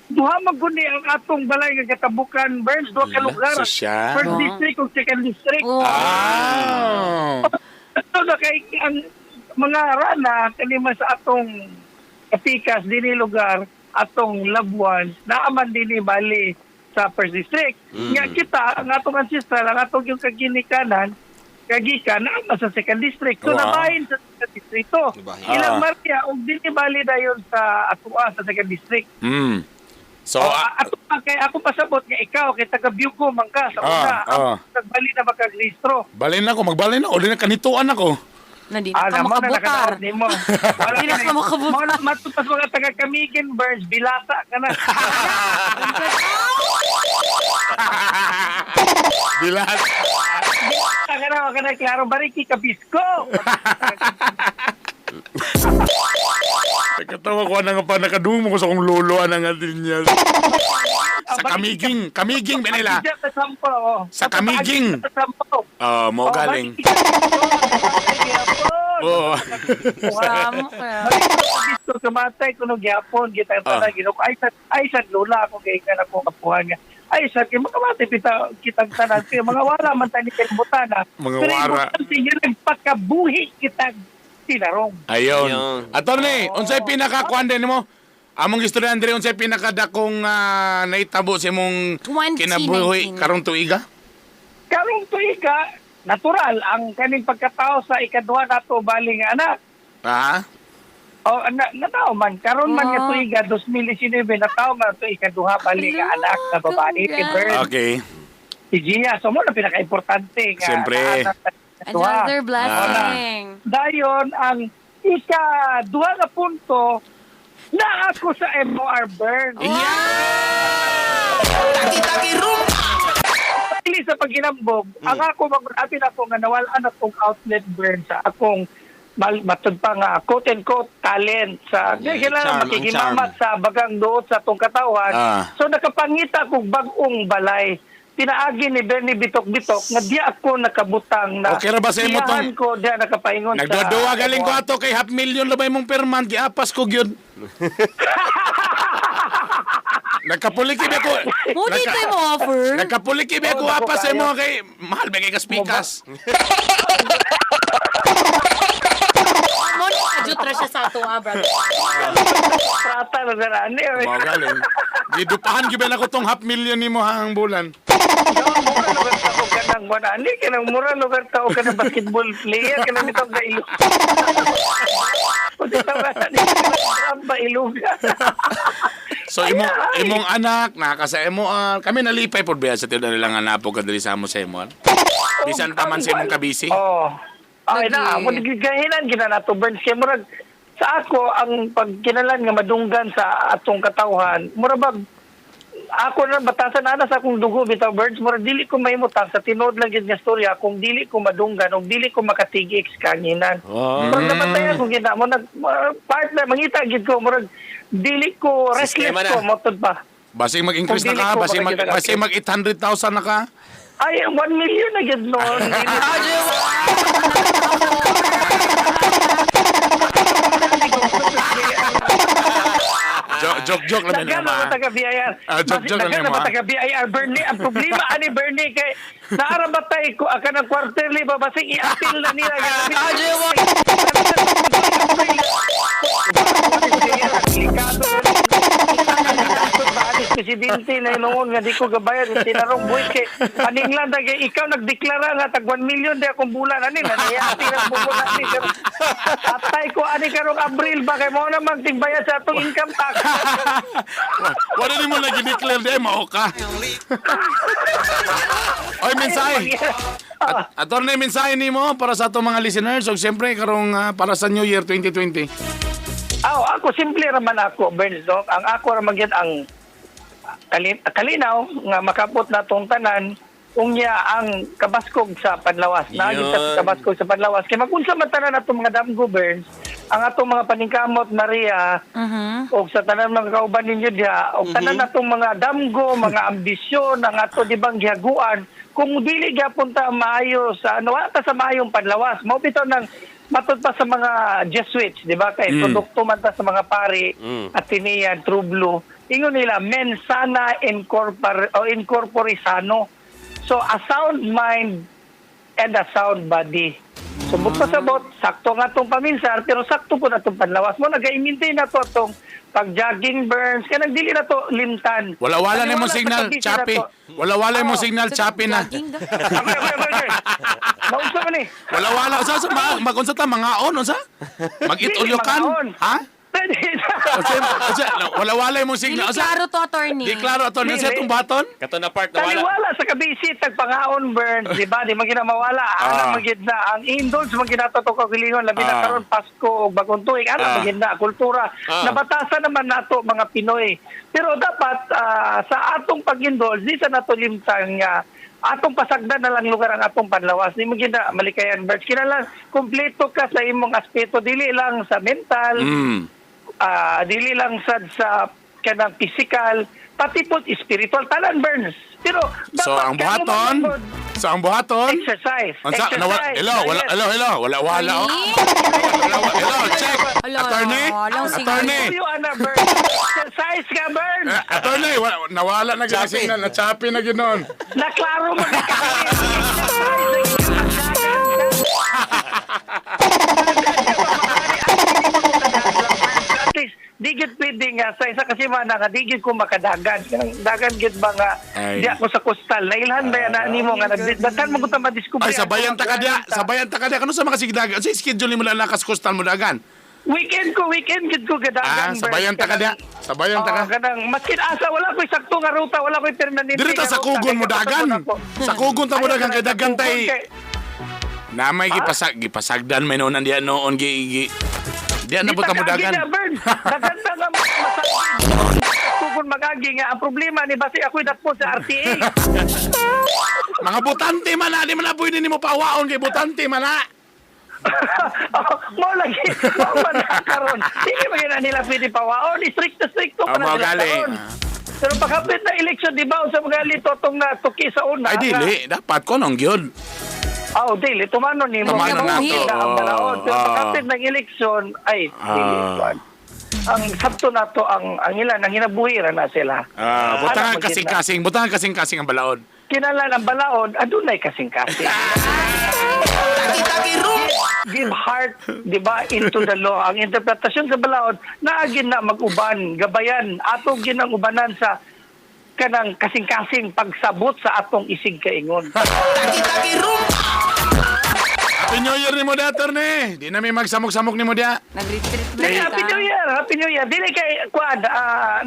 Duha man gud ni ang atong balay nga katabukan, Burns, duha ka lugar. Sosyal. First district ug second district. Oh. Ah. So, na kay ang mga rana kanima sa atong kapikas dinhi lugar atong Labuan naaman dinhi bali sa first district. Nga kita ang atong ancestral ang atong yung kaginikanan kagikan naaman sa second district. So Wow. nabahin sa second distrito. Nabahin. Ilang Ah. Maria og dinhi bali dayon sa atoa sa second district. So, Oh, ato pa kay ako pasabot nga ikaw kay taga Bugo man ka sa una. Nagbali na makagrehistro. Balin ako, magbalin ako. Di na kanituan ako. Na di na Ah, ka naman na makabutar. nakadaot nimo. Wala Di na ka makabutar. Mo na matupas mga taga Camiguin Birds, bilasa ka na. Bilas. Bilasa ka na, wala ka na klaro bariki kabisko. Nagkatawa ko na nga pa, nakadumo ko sa kong lolo ang nga din niya. Sa Kamiging, Kamiging Benila. Sa sampo, oh. Sa Camiguin. Sa sampo. Oh, mo galing. Oo. Tama ka. Kabisko kamatay kuno gyapon kita tanan ginoo. Ay sa lola ako kay kan ako kapuhan nga. Ay sa kay makamatay pita kitang tanan kay mga wala man tani kalibutan ah. Mga Pero wara. importante yun ang pagkabuhi kitang tinarong. Ayun. Ayun. Attorney, unsay pinaka kuan din mo? Among istorya Andre, unsay pinakadakong naitabo sa imong 2019. kinabuhi karong tuiga? Karong tuiga, natural ang kaning pagkatao sa ikaduha nato bali nga anak. Ah? O na, natao man karon man nga Ah. tuiga 2019 natao man to ikaduha bali nga Hala, anak na babae si congrats. Bern. Okay. Si Gia, so mo na pinaka-importante nga. Siyempre. na anak na duha. Another blessing. Dayon ang ika-duha nga punto na ako sa MOR Burn. Pili sa pagginambog, ang ako mag-apin ako nga nawalan akong outlet burn sa akong matud pa nga quote and quote talent sa Yeah, yeah, kailangan charm, ang makikimamat sa bagang duot sa atong katawan. So nakapangita kog bag-ong balay. Pinaagi ni Bernie Bitok-Bitok nga di ako nakabutang na Okay ra ba sa imo tiyahan tong- ko diya nakapaingon sa Nagduwa galing ko ato kay half million labay mong per month giapas ko gyud. Nagkapuliki ba ko? Mo dito mo offer. Nagkapuliki ba ko Oh, nako, apas sa kayo. imo kay mahal ba kay kaspikas. Mo ni ka Kontra siya sa ato, ah, brother. Trata na dara ani. Mao galing. Gidupahan gyud ba nako tong half million nimo hang bulan. Mura lugar ta og kanang wala ani kanang mura lugar ta og kanang basketball player kanang bitaw ga ilo. Kung bitaw ka ni ba iluga. So imong imong anak naka sa MOR. Kami nalipay pod ba sa tiyo nila nga napo ka diri sa amo sa MOR. Bisan pa man sa imong kabisi. Oh. Ay na, Lagi. mo gigahinan gina nato Burns kay murag sa ako ang pagkinalan nga madunggan sa atong katawhan, mura bag ako na batasan ana sa akong dugo bitaw birds murag dili ko mahimutang sa tinuod lang gid nga storya kung dili ko madunggan og dili ko makatig-x kanginan. Oh. Murag nabatayan ko gina mo nag partner mangita gid ko murag dili ko restless Sistema na. ko motod pa. Basig mag-increase Kung na dili ka, ko basig mag makakita- basig mag 800,000 na ka. Ay, 1 million na gid noon. Joke joke joke lang Dagan naman. na taga BIR. Ah, joke, joke lang Dagan na mo, ah. taga BIR Bernie. Ang problema ani Bernie kay naara ba tay ko ka ng quarterly ba basing i-appeal na nila. Delikado. Presidente na noon nga di ko gabayad yung tinarong buwis kay paninglan kay ikaw nagdeklara nga tag 1 million di akong bulan ani na nayati ng bulan ani atay ko ani karong Abril ba kay mo na magtigbayad sa atong income tax. Wala ni mo lagi declare di mao ka. Oy, mensahe. Attorney, mensahe nimo para sa atong mga listeners ug siyempre karong para sa New Year 2020. Aw, ako simple raman ako, Berns, no? Ang ako ra man gyud ang kalinaw nga makapot na tong tanan unya ang kabaskog sa panlawas. Naagi sa Yun. kabaskog sa panlawas. Kay magunsa man tanan atong mga damgo, Berns, ang atong mga paningkamot Maria og sa tanan mga kauban ninyo diha og tanan atong mga damgo, mga ambisyon ang ato di bang gihaguan kung dili gyapon ta maayo sa ano wala ta sa maayong panlawas. Mao bitaw nang matud pa sa mga Jesuits, di ba? Kay produkto man ta sa mga pari, Atenean, True Blue. Ingon nila men sana in corpore o in corpore sano. So a sound mind and a sound body. So bukod sa bot, sakto nga itong paminsar, pero sakto po na itong panlawas mo. Nag-maintain na to itong pag-jogging burns, kanang dili na to limtan. Wala-wala na Wala imong sa signal, kabisi na Chappy. to. Wala-wala imong Oo. signal, Chappy na. Jogging daw. Okay. Naunsa man eh. Wala-wala usa sa magunsa ta mangaon unsa? Mag-eat Dili, all you can? mangaon. Ha? Unsa unsa wala-wala imong Dili signal unsa? klaro to, attorney. Di klaro attorney unsa Dili. itong baton? Kato na part na wala. Taliwala sa kabisi, tagpangaon burns, di ba? Di man ginamawala. Ana magid na ang indulge man ginato to kagilingon labi na karon Pasko ug bagong tuig. Ana magid na kultura. Nabatasan naman nato mga Pinoy. Pero dapat sa atong pag-indulge di sa nato limtang nga atong pasagdan na lang lugar ang atong panlawas. Di man gid na malikayan birds. Kinahanglan kumpleto ka sa imong aspeto dili lang sa mental, dili lang sad sa kanang physical pati po spiritual tanan burns pero So dapat ang kamo buhaton, manggod, so ang buhaton, exercise unsa exercise nawa, hello, wala, diet. hello, hello, wala wala oh. Attorney? Wala, hello, check. Hello, Attorney, hello, signal. attorney. You, Ana, burns. Exercise ka burns. Eh, attorney, wala, nawala na gyud ang Choppy. signal, na choppy na gyud noon. Naklaro mo na At least, di gid pwede nga sa isa kasi man nga di gid ko makadagan. Kanang dagan gid ba nga Ay. di ako sa coastal. Nailhan ba yan na nimo nga nagdaghan mo ko ta madiskubre. Ay, sabayan ta ka diya, sabayan ta ka diya. Kano sa mga sigdagan? Sa schedule nimo lang nakas coastal mo dagan. Weekend ko, weekend gid ko gadagan. Ah, sabayan ta ka diya. Sabayan ta ka. Oo, kanang maskin asa wala ko'y sakto nga ruta, wala ko'y permanente. Diri ta nga sa ruta, kugon kay mo dagan. kapatid ko. Sa kugon ta mo Ayaw, dagan kay sa dagan kugon tay. kay- Namay gipasagdan may noon diya noon gi gi. Diya na Di po ta mo tagaagi dagan. na, Bern. Dagan ta nga masakit. Kugon magagi nga ang problema ni basi ako'y dakpo sa RTA. Mga butante man na, di man na pwede nimo pawaon kay butante man na. Mo lagi, mo man na karon. Hindi man na nila pwede pawaon, stricto stricto Ah, pa na mao sila gali. karon. Pero pagkapit na eleksyon, di ba, sa mga lito tong natuki sa una. Ay dili, dapat ko nang gyud. Oh, dili tumano nimo. Tumano na to. Ang balaod. Pero Ah. pagkapit ng eleksyon, ay dili. Kuan. Ang sabto na to ang ilan ang hinabuhi ra na sila. Ah, butangan Ana, kasing-kasing, butangan kasing-kasing ang balaod. Kinahanglan ang balaod, adunay kasing-kasing. Give heart, di ba, into the law. Ang interpretasyon sa balaod, naagin na mag-uban, gabayan, ato ginang ubanan sa kanang kasing-kasing pagsabot sa atong isig kaingon. Happy New Year ni mo da, attorney. Di na may magsamok-samok ni mo da. Nag-retreat ba Dili, ka? Happy New Year! Happy New Year! Dili kay, kuan,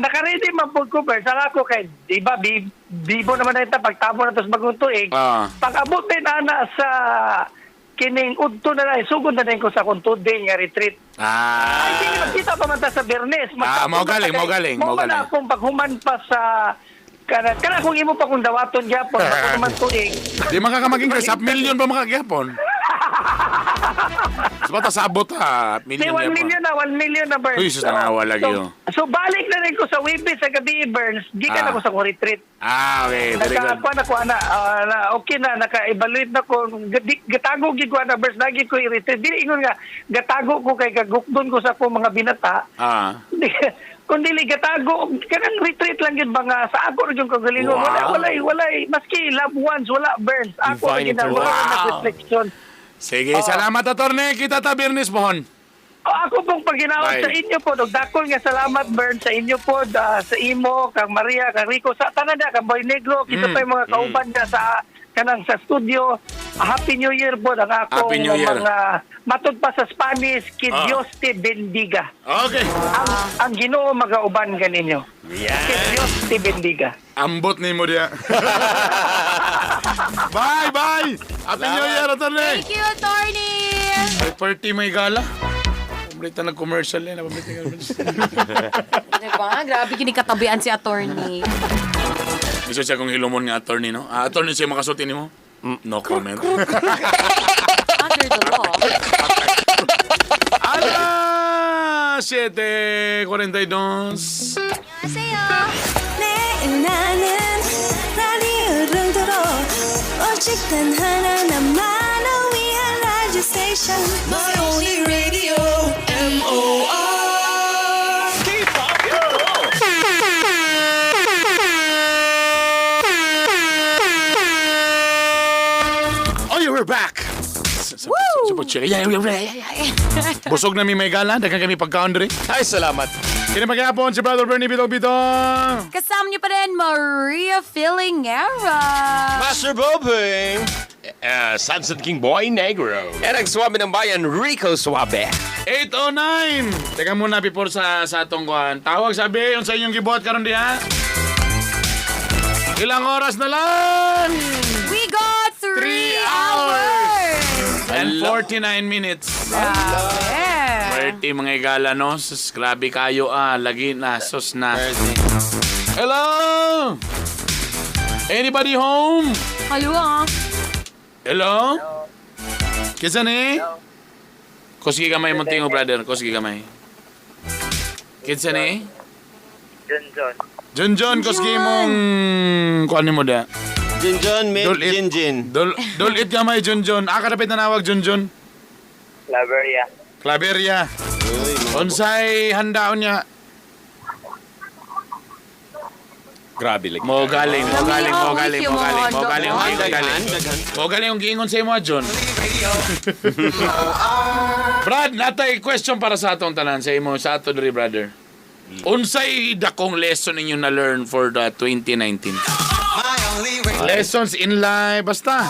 nakaready man po ko, Bert. Saka ako kay, di ba, bibo naman na ito, pagtabo na ito sa bagong tuig. Pag-abot din, ana, sa kining udto na lang, sugod na din ko sa akong 2-day nga retreat. Ay, dili, magkita pa man ta sa Bernes. Mao galing, mao galing, mao Mao man galing. akong paghuman pa sa kana kana kung imo pa kung dawaton gyapon ako naman tuig. Di makakamaging ka, half million pa makagyapon. Sa bata sabot ha, Di, million 1 gyapon. million na, 1 million na, Burns. Uy, sus, nanawa lagi, So, oh. so, balik na rin ko sa Wibis sa gabi, Burns. Gikan ako sa akong retreat. Okay, very good. Nakakuha na ko, ana, na, okay na, naka-evaluate na ko. Gatago gid ko, ana, Burns, lagi ko i-retreat. Dili ingon nga, gatago ko kay gagukdon ko sa akong mga binata. Kung dili gatago, kanang retreat lang yun ba nga, sa ako rin yung kagalingon. Wow. Wala, wala, wala, maski loved ones, wala, Burns. Ako Divine rin yun, wala Wow. nag-reflection. Sige, salamat, attorney. Kita ta Biyernes pohon. O, ako pong pagginawat Bye. sa inyo po, dagdakol nga salamat Bern sa inyo po, sa imo, kang Maria, kang Rico, sa tanan na, kang Boy Negro, kita pa yung mga kauban na sa kanang sa studio. Happy New Year po ang akong Happy New Year. mga matod pa sa Spanish, que Dios te bendiga. Okay. Ang Ginoo magauban kaninyo. Yan. Que Dios te bendiga. Ambot ni mo diya. Bye, bye! Happy New Year, attorney! Thank you, attorney! Ay, party may gala. Pumrita nag-commercial yan. Pumrita nag-commercial. Diba? Grabe kinikatabian si attorney. Gusto siya kung hilumon nga attorney, no? Attorney siya makasulti ni mo? No comment. Under the law. Alas 7:42. 매일 나는 라디오를 들어 오직 단 하나 나만을 위한 라디오 station. My only radio, M-O-R. K-pop Hero! Oh, we're back! Woo! Busog na mi may gala. Daghang kami pagkaon diri. Ay, salamat. Kini paghapon si Brother Bernie Bitong Bitong. Kasama niyo pa rin, Maria Filingera. Master Bobing! Samson King Boy Negro. And ang swabe ng bayan, Rico Suabe. 8:09. Teka muna before sa atong kuan. Tawag sabi yung sa inyong gibuhat karon diha. Ilang oras na lang? We got 3 Three hours! And 49 minutes. Grabe. Berti mga igala no. Sus, grabe kayo ah. Lagi na. Sus na. Hello? Anybody home? Hello ah. Hello? Kinsa ni? Kusgi gamay mong tingo, brother. Kusgi gamay. Kinsa ni? Junjun. Junjun, kusgi mong kuan mo da. Jinjun, mate, Dulit. Jinjin. Dulit gamay, Junjun. Ah, kadapit na nawag, Junjun. Claveria. Claveria. Unsay handaon niya? Grabe lagi. Mo galing, mo galing, mo galing, mo galing, mo galing, mo galing. Daghan, daghan. Mo galing yung giingon sa imo, John. Brad, natay question para sa atong tanan sa imo sa ato diri, brother. Unsay dakong lesson ninyo na learn for the 2019? Lessons in life, basta.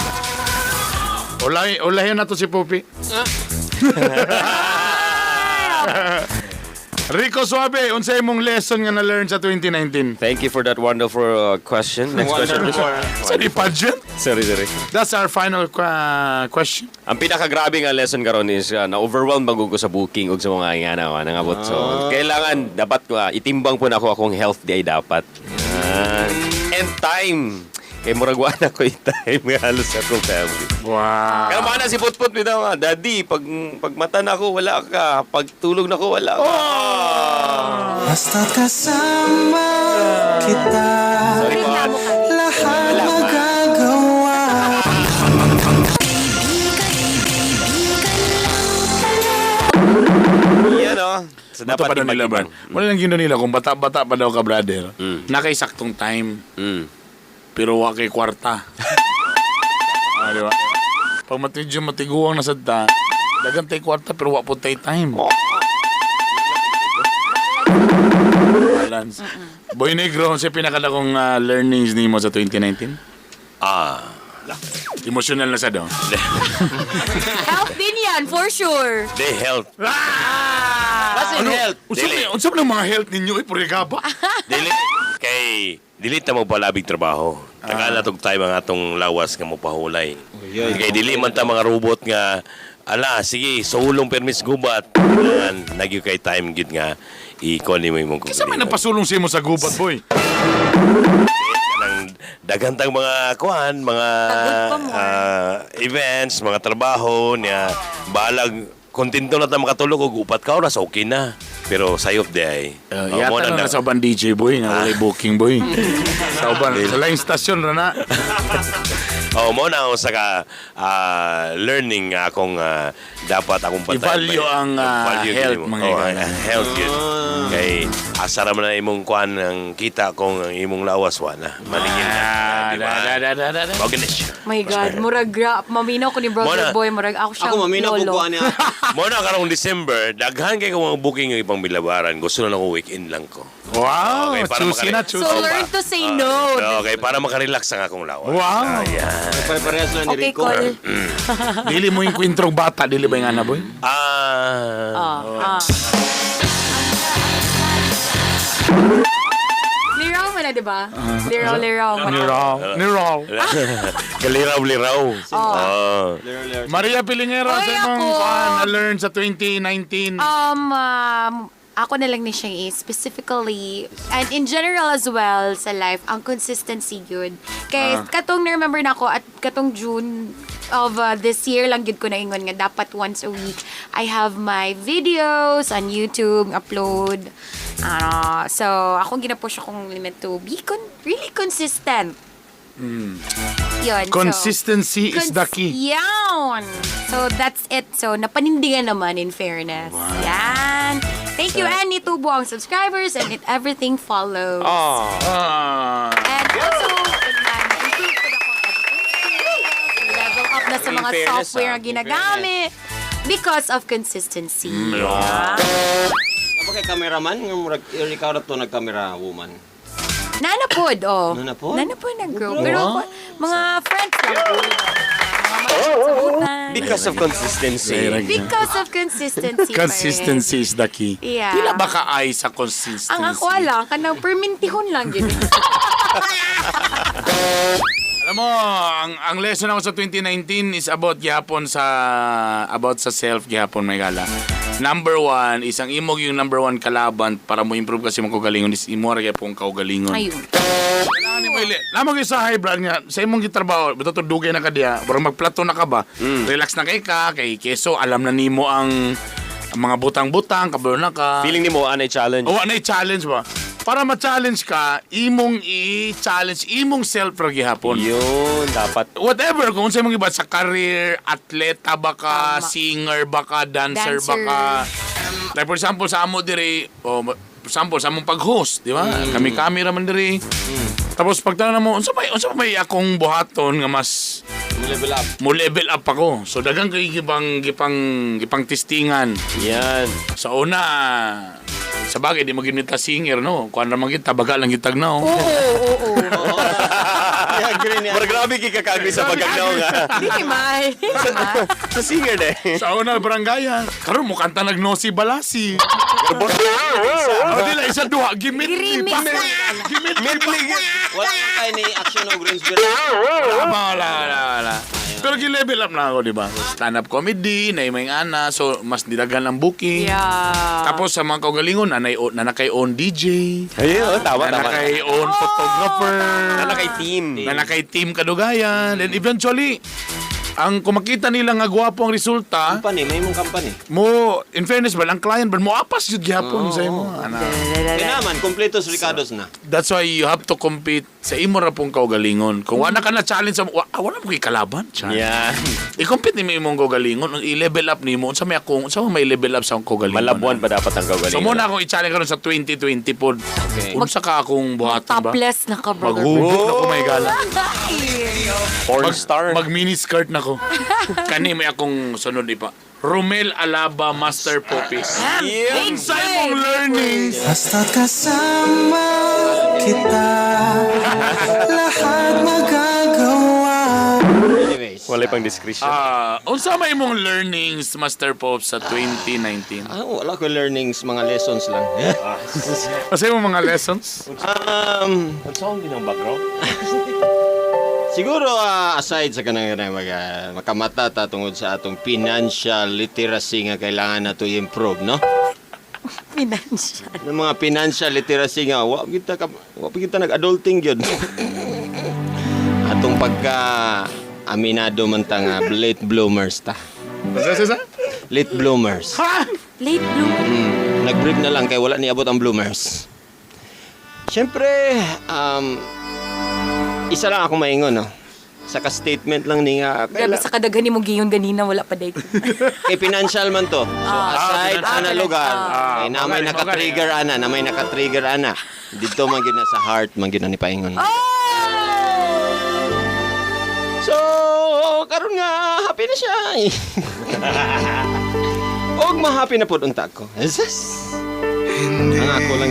Ulay, ulahin na to si Pupi. Rico Suave, unsay imong lesson nga na-learn sa 2019? Thank you for that wonderful question. Next question, please. Sa di pageant? Sorry, sorry. That's our final question. Ang pinakagrabe nga lesson karon is na-overwhelmed bago ko sa booking ug sa mga ingana wa nangabot. So, kailangan dapat ko itimbang po na ako akong health di ay dapat. Yan. And time. Kay murag wa na ko time nga halos sa akong family. Wow. Kaya mana si Putput bitaw nga, Daddy, pag mata na ako, wala ka. Pag tulog na ako, wala ka. Basta kasama kita, Sorry po. lahat magagawa. Yan oh. So, Dapat pa daw nila, timbang-timbang. Brad. Wala lang yun nila kung bata-bata pa daw ka, brother. Nakay saktong time. Pero wa kay kwarta. Di ba? Pag matidyo matiguang na sad ta, Dagan tay kwarta pero wa po tay time. Balance. Boy Negro, sa pinakadakong learnings nimo sa 2019? Ah. Emotional na sa do. Health din yan, for sure. The health. Basta Ano? health. Unsa Dili. may unsa man ang mga health ninyo eh purigaba. Dili kay dili ta magpalabig trabaho. Tagal na tog time ang atong lawas nga mopahulay. Kay dili man ta mga robot nga ala sige sulong permis gubat. Kailangan nagyo kay time gid nga i-call nimo imong Kinsa may kaugalingon. napasulong sa imo sa gubat, boy? Kanang daghan tang mga kuan, mga Pagod pa more. events, mga trabaho niya balag kontento na ta makatulog og 4 ka oras okay na. Pero sayop di ay. Oh, Yata mo na na sa uban DJ boy nga walay booking boy. Sa uban sa line station ra na. Oh, mo na ako sa ka learning nga akong dapat akong pantayan. I-value ang, I-value health, gyud mo. mga Oh, igala. health yun. Kay asa ra man na imong kuan ang kita kung ang imong lawas wa na. Maningil na. Ah, Di ba? da, da, da, da, da. Mao gani siya. My God, murag maminaw ko ni brother Muna. boy, murag ako siya Ako maminaw ko lolo. ko ani. Mo na karong December, daghan kay kong mga booking ng ibang bilabaran. Gusto na ako weekend lang ko. Wow, Okay, para choosy na So choosy. learn to say no. Okay, para makarelax ang akong lawas. Wow. Ayan. Pare-parehas lang ni Okay, Rico. call. Dili mo yung kwintrong bata, dili ba yung ana boy? Ah. Ah, ah. Liraw mo na, di ba? Liraw, liraw mo na. Niraw. Niraw. Galiraw-liraw. Oh. Maria Pilingero, Oy, sa imong ako. kuan na learn sa 2019. Ako na lang ni siya eh, specifically, and in general as well sa life, ang consistency yun. Kay katong na-remember na ako at katong June of this year lang gyud ko naingon nga dapat once a week I have my videos on YouTube upload. Ano, so akong ginapush akong limit to be really consistent. Yun, so- Consistency is the key. Yan! So, that's it. So, napanindigan naman in fairness. Yan. Thank you, and itubo ang subscribers and it, everything follows. Ah. And also, improve ko na akong editing skills, level up na sa In mga fairness, software ah. na In ginagamit because of consistency. Yeah. Napa kay cameraman nga murag ikaw ra to nagkamera woman. Nanapod, oh. Nanapod? Nanapod nag-grow. Pero mga friends lang po. Mga sabutan. Because of consistency. Because of consistency. Pa rin. Consistency is the key. Yeah. Pila ba ka ay sa consistency? Ang ako lang, kanang permintihon lang yun. Alam mo, ang lesson ako sa 2019 is about gihapon sa about sa self gihapon may gala. Number one is ang imog yung number one kalaban para mo improve kasi imong kaugalingon is imo ra gyapon kaugalingon. Ayun. Kailangan nimo ili. Lamang yung sa high brand nga sa imong gitrabaho, bitaw to dugay na ka diya, pero magplato na ka ba? Relax na kay ka kay keso alam na nimo ang mga butang-butang, kabalo na ka. Feeling ni mo, anay challenge. O, ano challenge ba? Para ma-challenge ka, imong i-challenge, imong self ra gihapon. Yun, dapat. Whatever, kung sa imong iba, sa career, atleta ba ka, Tama. singer ba ka, dancer, ba Dancer. ka. Like for example, sa amo dire, o for example, sa among pag-host, di ba? Kami-kami raman dire. Tapos pagtanong na mo, unsa may akong buhaton nga mas Level up. mo level up ako. So daghang kay gipang gipang gipang testingan. Yan. Sa una, sa bagay, di mo ginita singer, no? Kuan ra man kita, baga lang gitag na, oh. Oo, oo, oo. I-agree niya. Pero grabe kay kakaagri sa pagkagnaw nga. Di man. Di man. Sa singer na eh. Sa una, barangayan. Karon mo kanta nagnosi balasi. Oh, dila isa duha gimit. Remix na. Gimit. Wala na tayo ni action o Greensboro. Wala, wala, wala, wala. Pero gi-level up na ako, di ba? Stand-up comedy, na may ana, so mas didagan ang booking. Yeah. Tapos sa mga kaugalingon, nanay nanakay own DJ, Ayun, oh, tama, tama. nanakay own photographer, Nanakay team. nanakay team kadugayan. And eventually, ang kumakita nila nga gwapo ang resulta, Company, may imong company. mo, in fairness ba, ang client ba, mo apas yun gihapon sa imo. Ana. Kaya naman, kompleto sa Ricardo's na. That's why you have to compete sa imo ra pong kaugalingon. Kung wala ka na challenge sa wala mo kay kalaban. Char. Yan. I-compete nimo imong kaugalingon, i-level up nimo unsa may akong unsa may level up sa akong kaugalingon. Malabuan pa dapat ang kaugalingon. So muna akong i-challenge karon sa 2020 pod. Okay. Unsa ka akong buhaton ba? Topless na ka, brother. Maghubog na ko may gala. Ay. Porn star. Mag mini skirt na ko. Kani may akong sunod ipa. Romel Alaba, Master Poppy. Big Unsay mong learnings? Basta't kasama kita, lahat magagawa. Anyways. Wala pang discretion. Unsa may mong learnings, Master Pops, sa 2019? Wala ko learnings, mga lessons lang. Unsa imong mga lessons? Unsa ang ginang background? Siguro aside sa kanang kanang makamata ta tungod sa atong financial literacy nga kailangan nato i-improve, no? Financial. Ng mga financial literacy nga wa kita nag-adulting gyud. Atong pagka aminado man ta nga late bloomers ta. Sa? Late bloomers. Ha? Late bloomer. Nag-brief na lang kay wala niabot ang bloomers. Siyempre, isa lang ako maingon, no? Sa ka-statement lang ni nga, Grabe sa kadaghan ni mo giyon ganina, wala pa day. kay financial man to. So, aside ana lugar, kay na may naka-trigger ana, na may naka-trigger ana. Dito man gyud na sa heart man gyud na ni paingon. So, karon nga happy na siya. Og ma-happy na pud unta ko. Jesus. Ang ako lang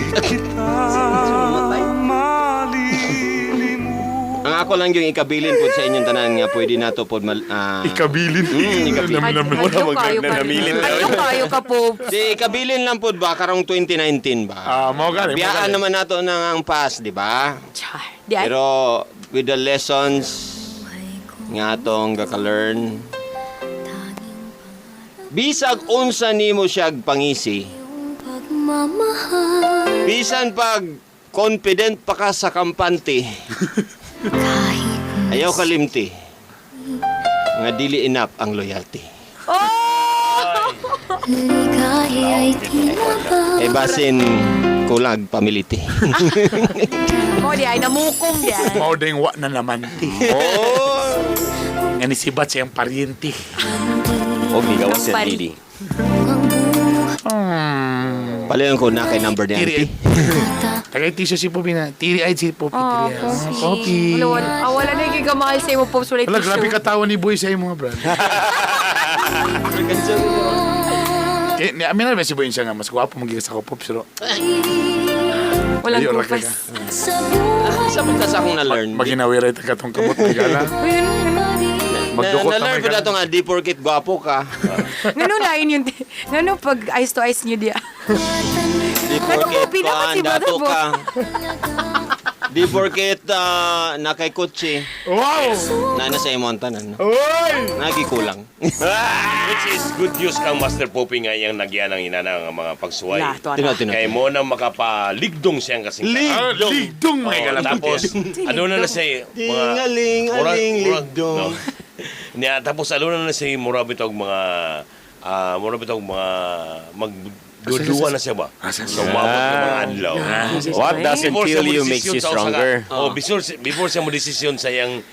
Ang ako lang yung ikabilin po sa inyong tanan nga pwede nato pod mal Ikabilin. Ikabilin. Adyo kayo ka. Adyo kayo ka po. Di ikabilin lang pod ba karong 2019 ba? Mao gani. Biyaan naman nato nang ang past, di ba? Char. Di ay. Pero with the lessons nga atong gaka-learn, bisag unsa nimo siyag pangisi, bisan pag confident pa ka sa kampante, ayaw kalimti nga dili enough ang loyalty. Oh! Eh basin kulag pamiliti. Mo di ay namukong di ay. Mao ding wa na naman ti. Oh. Nga ni sibat siyang paryente. Og nigawas si Pari. Didi. Palayon ko na kay number ni Tiri. auntie. Tagay tissue si Poppy na. Tiri ay si Poppy. Oh, Tiri ay. Poppy. Wala, wala, wala na yung gigamahal sa imo, Pops. Wala Wala, grabe tissue. katawa ni Boy sa imo, brad. Eh, ni amin na ba si Boy siya nga mas gwapo magiging sa ko Pops pero Walang Ayaw, kupas. Sa punta sa akong na-learn. Maginawiray ta katong kamot ni gala. Magdukot na Na-learn may ko gala. na nga, di porkit gwapo ka. Ngano lain yun? Ngano pag eyes to eyes niyo diya? Di porkit Poppy, dapat kuan, si Brother dato Bo. ka. Di porkit nakay kotse. Wow! Na nasa imo ang tanan. No? Oy! Nagi kulang. Which is good news kang Master Poppy nga iyang nagyan ang inana nga mga pagsuway. La, tuwa na. Tino, tino. Kay mo na makapaligdong siyang kasing Ligdong. Ligdong mga gala. Tapos, ano na na siya, mga Tingaling, aling, ligdong. No. Niya, tapos ano na na siya, mura bitog mga, mura bitog mga, mag, duduwa na siya ba? So, umabot ng mga adlaw. What doesn't Before siya kill you makes mo-desisyon you sa usa ka- stronger. Oh, before siya mo desisyon sa iyang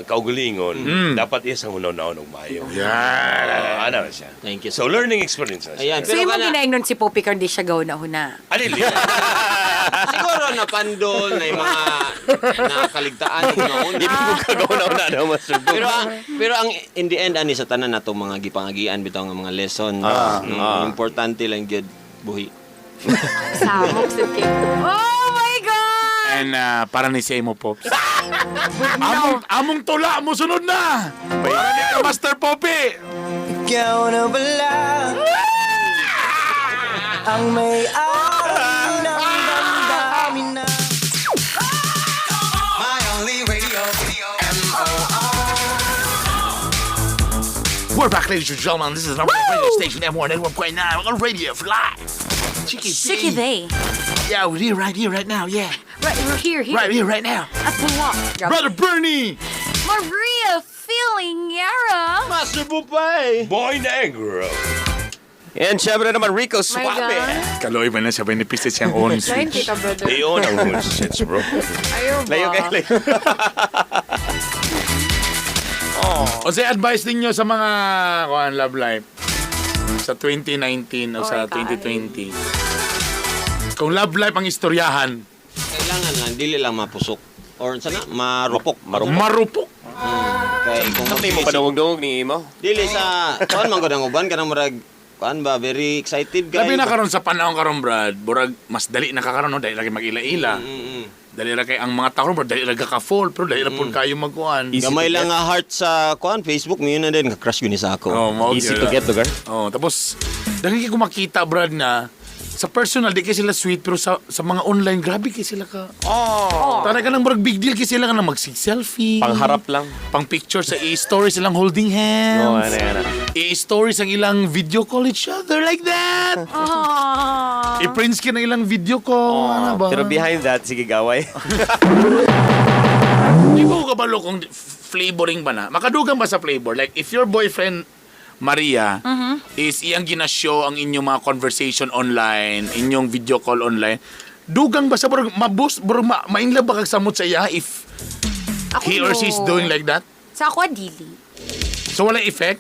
kaugalingon, dapat iya sang hunaw-naon og maayo. Yeah. Ano na siya. Thank you. So, learning experience na siya. Ayan, So pero yung mga kana, ginaingnon si Poppy karon di siya gaw na huna. Ano yun? siguro napandol na yung mga nakaligtaan ng nauna. Di mo kagaw na una na Master Pops. Pero ang in the end ani sa tanan nato mga gipangagian bitaw nga mga lesson. Importante lang gyud buhi. Samok sa cake. Oh my God! And para ni sa imo, Pops. Among tula mo sunod na. Para ni ka, Master Poppy. Ikaw na pala ang may-ari ng damdamin na. My only radio, M-O-R. We're back, ladies and gentlemen. This is the number one radio station, M1 81.9 on Radio for Life. Chicky Chicky B. Day. Yeah, we're here, right here, right now. Yeah. Right, we're here, here. Right here, right now. At Bulwak. Grabe. Brother Bernie. Maria Feeling Yara. Master Bupay. Boy Negro. And syempre naman, Rico My Suave. God. Kaloy ba na siya benefit siyang own Lain switch. kita, brother. Iyon ang own switch, bro. Ayaw ba? Layo kay layo. O say advice ninyo sa mga kuan love life sa 2019 o sa Oh my God. 2020. Kung love life ang istoryahan, Kailangan lang dili lang mapusok Or sana marupok. Marupok. Marupok. Kay kung Sa mo padungog-dungog ni imo. Dili sa kuan man gud ang uban kanang murag kuan ba, very excited kay. Labi na karon sa panahon karon, Brad, burag mas dali na kakaron no, dali lagi mag-ila-ila. Dali ra kay ang mga tao bro, dali ra ka-fall, pero dali ra pud kayo magkuan. Easy Gamay to lang get. nga heart sa kuan Facebook, mayon na din ka-crush yun ni sa ako. Oh, mao Easy gyud. to get, lugar. Oh, tapos daghan kay ko makita, Brad, na sa personal di kay sila sweet, pero sa mga online grabe kay sila ka. Oh. Tara ka nang murag big deal kay sila ka nang mag-selfie. Pangharap lang. Pang picture sa e-story silang holding hands. Oo, ano yan. I-stories ang ilang video call each other like that. Aww. I-print skin ang ilang video call. Ano ba? Pero behind that, sige gaway. Di ba ko kabalo kung flavoring ba na? Makadugang ba sa flavor? Like, if your boyfriend, Maria, is iyang ginashow ang inyong mga conversation online, inyong video call online, dugang ba sa burog, mabus, burog, mainlove ba kag samot sa iya if Ako he or she is no. doing like that? Sa ako, dili. So, wala effect?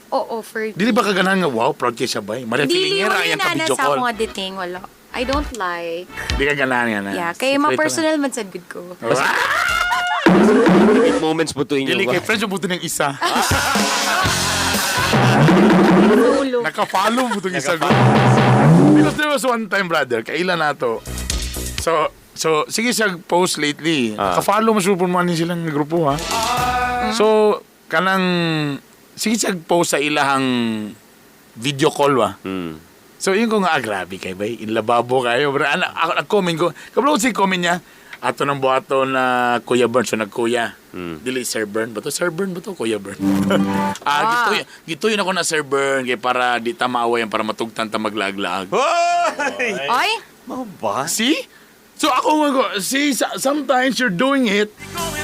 Oo, for Dili ba kaganahan nga, wow, proud kay siya ba? Maria Dili, feeling wala era, iyang na ka-video sa call. ako nga dating, wala. I don't like. Di ka ganahan nga na. Yeah, kay Secret ma-personal man sad good ko. na. Intimate moments po to inyo. Dili kay friends, buto ng isa. Solo. Naka-follow mo itong isa. Because there was one time, brother, kailan na to. So, sige siya post lately. Naka-follow mo super mo ani silang grupo, ha? So, kanang, sige siya post sa ilahang video call, wa. So, yun ko nga, ah, grabe kay bay, inlababo kayo. Bro. Ano, ako, ang comment ko, kabalo ko si comment niya, ato ng buhato na Kuya Bern, so nagkuya. Dili Sir Bern ba to? Sir Bern ba to? Kuya Bern. Ah, gituyo na ko na Sir Bern kay para di ta maaway yan, para matugtan ta maglaglag. Ay! Mao ba? See? So ako nga ko, see, sometimes you're doing it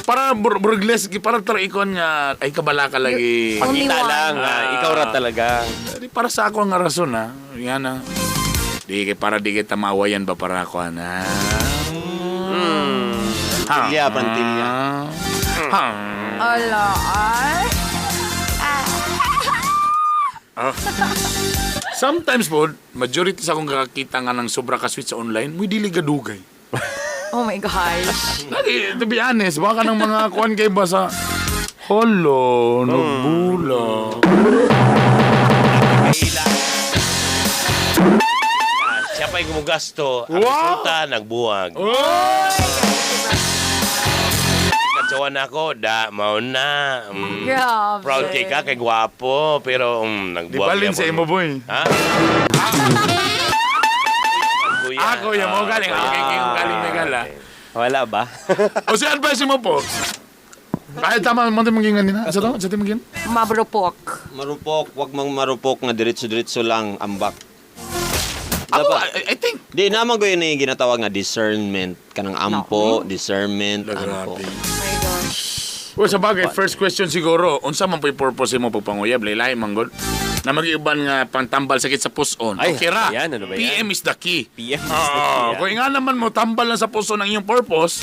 para burgles, para tara ikon nga, ay kabala ka lagi. Only Pakita one. lang, ikaw ra talaga. Di para sa ako ang rason ha. Yan ah. Di kay para di kita maawayan ba para ako na. Prantilya, prantilya. Ha. Ala, ay. Sometimes po, majority sa akong kakakita nga ng sobra ka sweet sa online, muy dili gadugay. Oh my gosh. Lagi, to be honest, baka ng mga kuan kay ba sa Holo, nagbula. Siya pa'y gumugasto. Ang Wow! resulta, nagbuwag. Katsawa na ako, da, mao na. Grabe. Proud kay ka, kay gwapo, pero Di nagbuwag. balin sa imo, boy. Ha? Kuya. Ah, kuya mo, galing. Okay, okay, galing na gala. Wala ba? O si advice mo po. Kahit tama mo tayo maging kanina. Sa to? Sa tayo maging? Mabrupok. Marupok, wag mang marupok nga diretso-diretso lang ambak. Ako, Dapat, I think. di naman ko yun yung ginatawag nga discernment. Kanang ampo, discernment, ampo. Grabe. Oh my gosh. Well, sa bagay, first question siguro, unsa man po'y purpose mo pagpanguyab, lahi man gud. Na mag-iuban nga pantambal sakit sa puson. Ay, Okay ra. ayan, ano ba yan? PM is the key. PM is the key, Oo, ah. kung nga naman mo, tambal lang sa puson ang iyong purpose,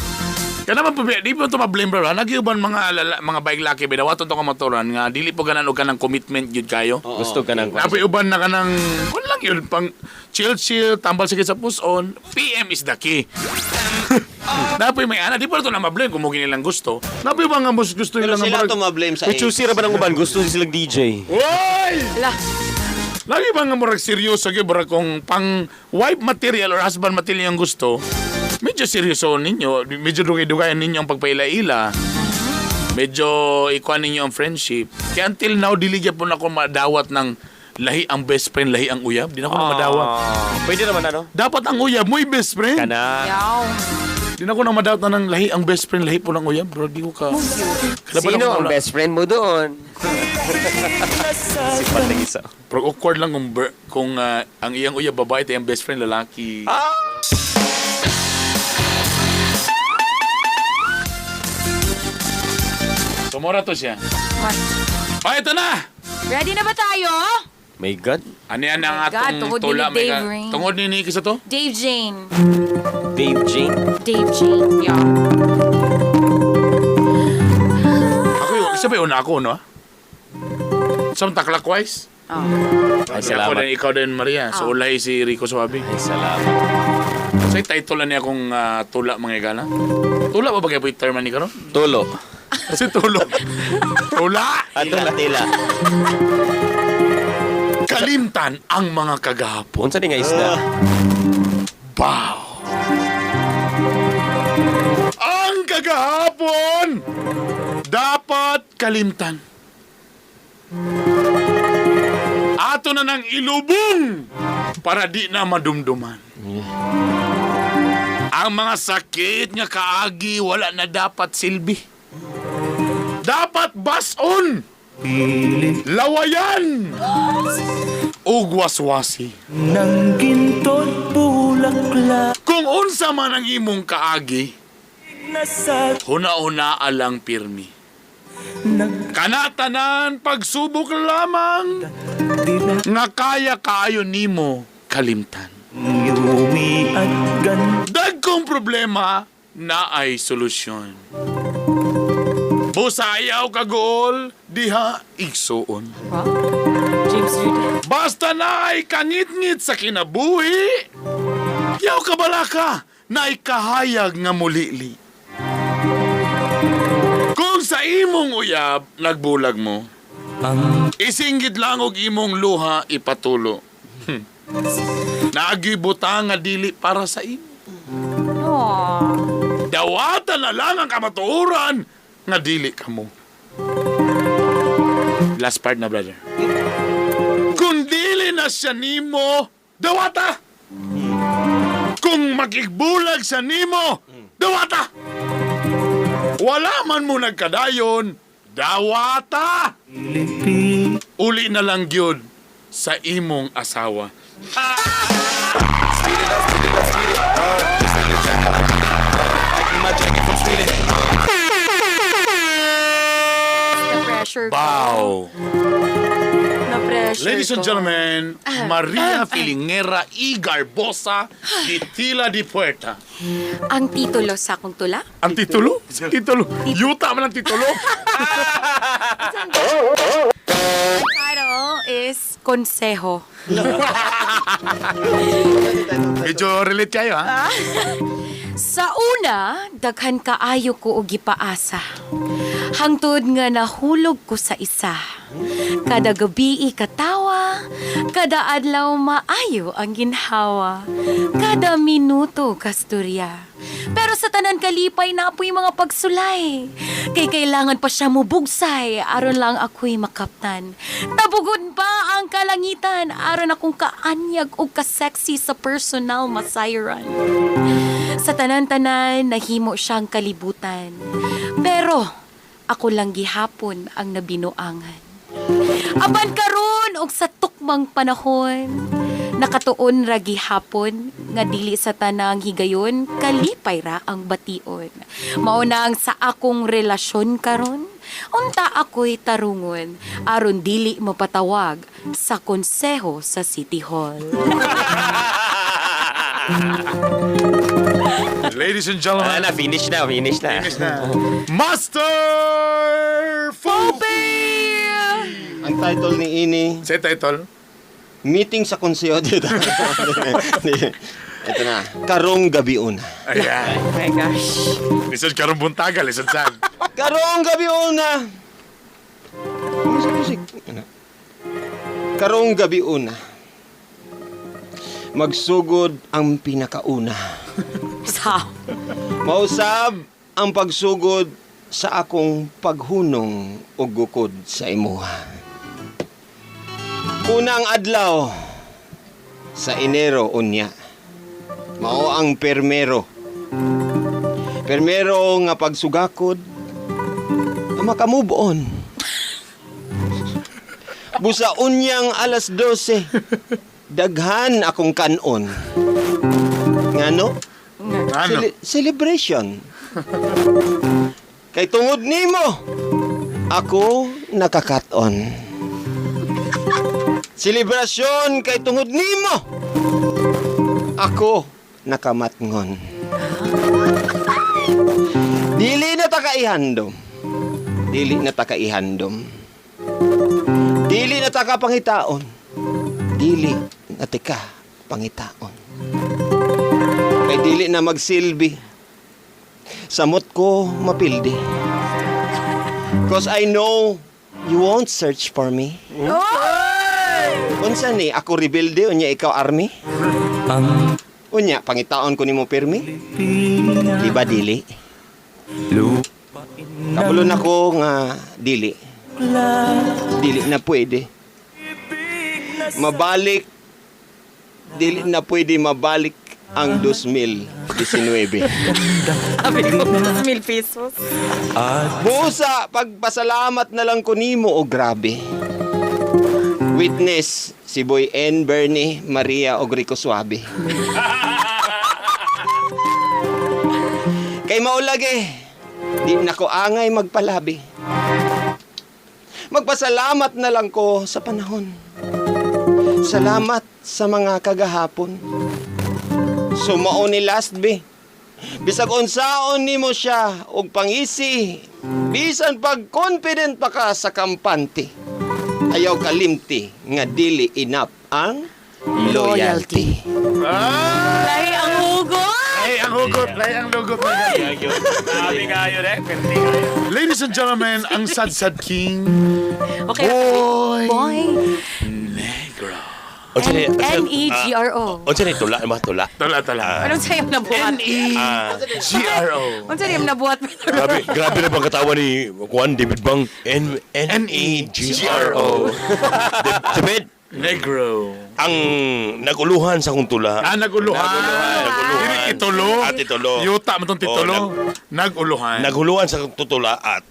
kaya naman po, di mo ito ma-blame bro. Nag-iuban mga mga bike laki, bidawaton to ka motoran nga dili po ganan og kanang commitment gyud kayo. Gusto ka ng Napoy uban na ka ng, kun lang yun, pang chill-chill, tambal sakit sa puson, PM is the key. Napoy may ana, di pa ito na ma-blame kung mugin nilang gusto. Napoy ba nga mas gusto Pero nila nga sila marag- to ma-blame sa May choosy ra ba ng uban? Gusto silang DJ. Oy! Ala. Lagi ba nga murag seryoso gyud murag kung pang wife material or husband material yung gusto, medyo seryoso ninyo, medyo dugay-dugayan ninyo ang pagpaila-ila. Medyo ikuan ninyo ang friendship. Kaya until now, dili gyud po na ako madawat ng lahi ang best friend, lahi ang uyab. Di na ako na madawat. Pwede naman ano? Dapat ang uyab mo'y best friend. Kana. Yaw. Di na ako na madawat na ng lahi ang best friend, lahi po ng uyab. Bro, di ko ka... Kalaban Sino ako ang wala. best friend mo doon? Si Pateng isa. Pero awkward lang kung ang iyang uyab babae, ito yung best friend lalaki. Tumora to siya. Oh, ito na! Ready na ba tayo? My God. Ano yan ang Oh my God, atong tungod tula? ni May Dave Rain. Tungod ni Nikki sa to? Dave Jane. Dave Jane. Dave Jane, yeah. Ako yung, isa ba yung una ako, no? Samta clockwise? Oh. Ay, Ako salamat. din, ikaw din, Maria. So, ulay si Rico Suabe. Ay, salamat. Sa title na niya akong tula mga igala. Tula ba ba kayo po yung term ni karon? Tulo. Kasi tulo. Tula! Tila, tila. Kalimtan ang mga kagahapon. Unsa ni nga isda? Bow! Ang kagahapon dapat kalimtan. Ato na nang ilubong para di na madumduman. Ang mga sakit nga kaagi wala na dapat silbi. Dapat bason, lawayan, ug waswasi. Nang ginto't bulaklak Kung unsa man ang imong kaagi, Nasa huna-huna alang pirmi. nagdila Kanatanan pagsubok lamang nga kaya kaayo nimo kalimtan. Yumi at gan Dagkong problema na ay solusyon. Busayaw kagool, diha igsuon. James Reid. Basta na ay kangitngit sa kinabuhi, yaw kabalaka na ikahayag nga mulili. Kung sa imong uyab, nagbulag mo, Ang isinggit lang og imong luha ipatulo. Nagibuta nga dili para sa imo. Aww. Dawatan na lang ang kamatuoran nga dili kamo. Last part na, brother. Kung dili na siya nimo, dawata! Kung makigbulag siya nimo, dawata! Wala man mo nagkadayon, dawata! lipi Uli na lang gyud sa imong asawa. Na-pressure ko. Bow! Na-pressure Ladies and ko. gentlemen, Maria Filingera y Garbosa de Tila de Puerta. Ang titulo sa akong tula? Ang titulo? Titulo. Yuta man ang titulo. Ang title is Konseho. Medyo relate kayo, ha? Sa una, daghan kaayo ko og gipaasa. Hangtod nga nahulog ko sa isa. Kada gabi ikatawa, kada adlaw maayo ang ginhawa. Kada minuto kasturya. Pero sa tanan kalipay na apoy mga pagsulay. Kay kailangan pa siya mubugsay, aron lang ako'y makaptan. Tabugod pa ang kalangitan, aron akong kaanyag o kasexy sa personal masayran. Sa tanan-tanan, nahimo siyang kalibutan. Pero, ako lang gihapon ang nabinuangan. Apan karon og sa tukmang panahon, nakatuon ra gihapon nga dili sa tanang higayon, kalipay ra ang bation. Mao na ang sa akong relasyon karon, unta ako'y tarungon aron dili mapatawag sa konseho sa City Hall. Ladies and gentlemen, Ah, na, finish na, finish na. Master Fupi! Ang title ni Ini, Sa title? Meeting sa Konseho dito. Ito na. Karong gabi una. Ayan. Oh my gosh. Lisod karong buntaga, lisod sad. Karong gabi una. Music, music. Ano? Karong gabi una. Magsugod ang pinakauna. Sa Mausab ang pagsugod sa akong paghunong og gukod sa imuha. Unang adlaw sa Enero unya. Mao ang permero. Permero nga pagsugakod makamove on. Busa unyang alas 12. Daghan akong kanon. Ngano? Ano? Celebration. Kay tungod nimo, ako nakakaton. Selebrasyon kay tungod nimo, ako nakamatngon. Dili na ta kaihandom. Dili na ta kaihandom. Dili na ta ka pangitaon. Dili na tika pangitaon. Kay dili na magsilbi. Samot ko mapildi. 'Cause I know you won't search for me. Unsa ni ako rebelde, unya ikaw army? Ang Unya pangitaon ko nimo pirmi? Di ba dili? lupain Kabalo na ko nga dili. Dili na pwede. Mabalik, dili na pwede mabalik ang 2019. Sabi ko, 2,000 pesos. Busa, pagpasalamat na lang ko nimo o grabe. Witness si Boy N. Bernie, Maria og Rico Suabe. Kay maulagi, di na ko angay magpalabi. Magpasalamat na lang ko sa panahon. Salamat sa mga kagahapon. Sumao ni last B. Bisag unsaon nimo siya og pangisi, bisan pag confident pa ka sa kampante. Ayaw kalimti nga dili enough ang loyalty. Lahi ang hugot! Ay, ang hugot. Ay, ang hugot. Grabe kayo, eh. Perti kayo. Ladies and gentlemen, ang Sad Sad King. Okay. Boy. Boy. Negro. N-E-G-R-O. Unsa ni tula? Mga tula. Tala, tala. Anong sa'yo nabuhat? N-E-G-R-O. Unsa niyang nabuhat? Grabe, grabe na bang katawa ni Juan David Bang? N N E G R O. David, Negro. Ang naguluhan sa akong tula. Ah, naguluhan. Naguluhan. Dili titulo. Ah, titulo. Yuta mo tong titulo. Oh, Naguluhan. Naguluhan sa akong tutula at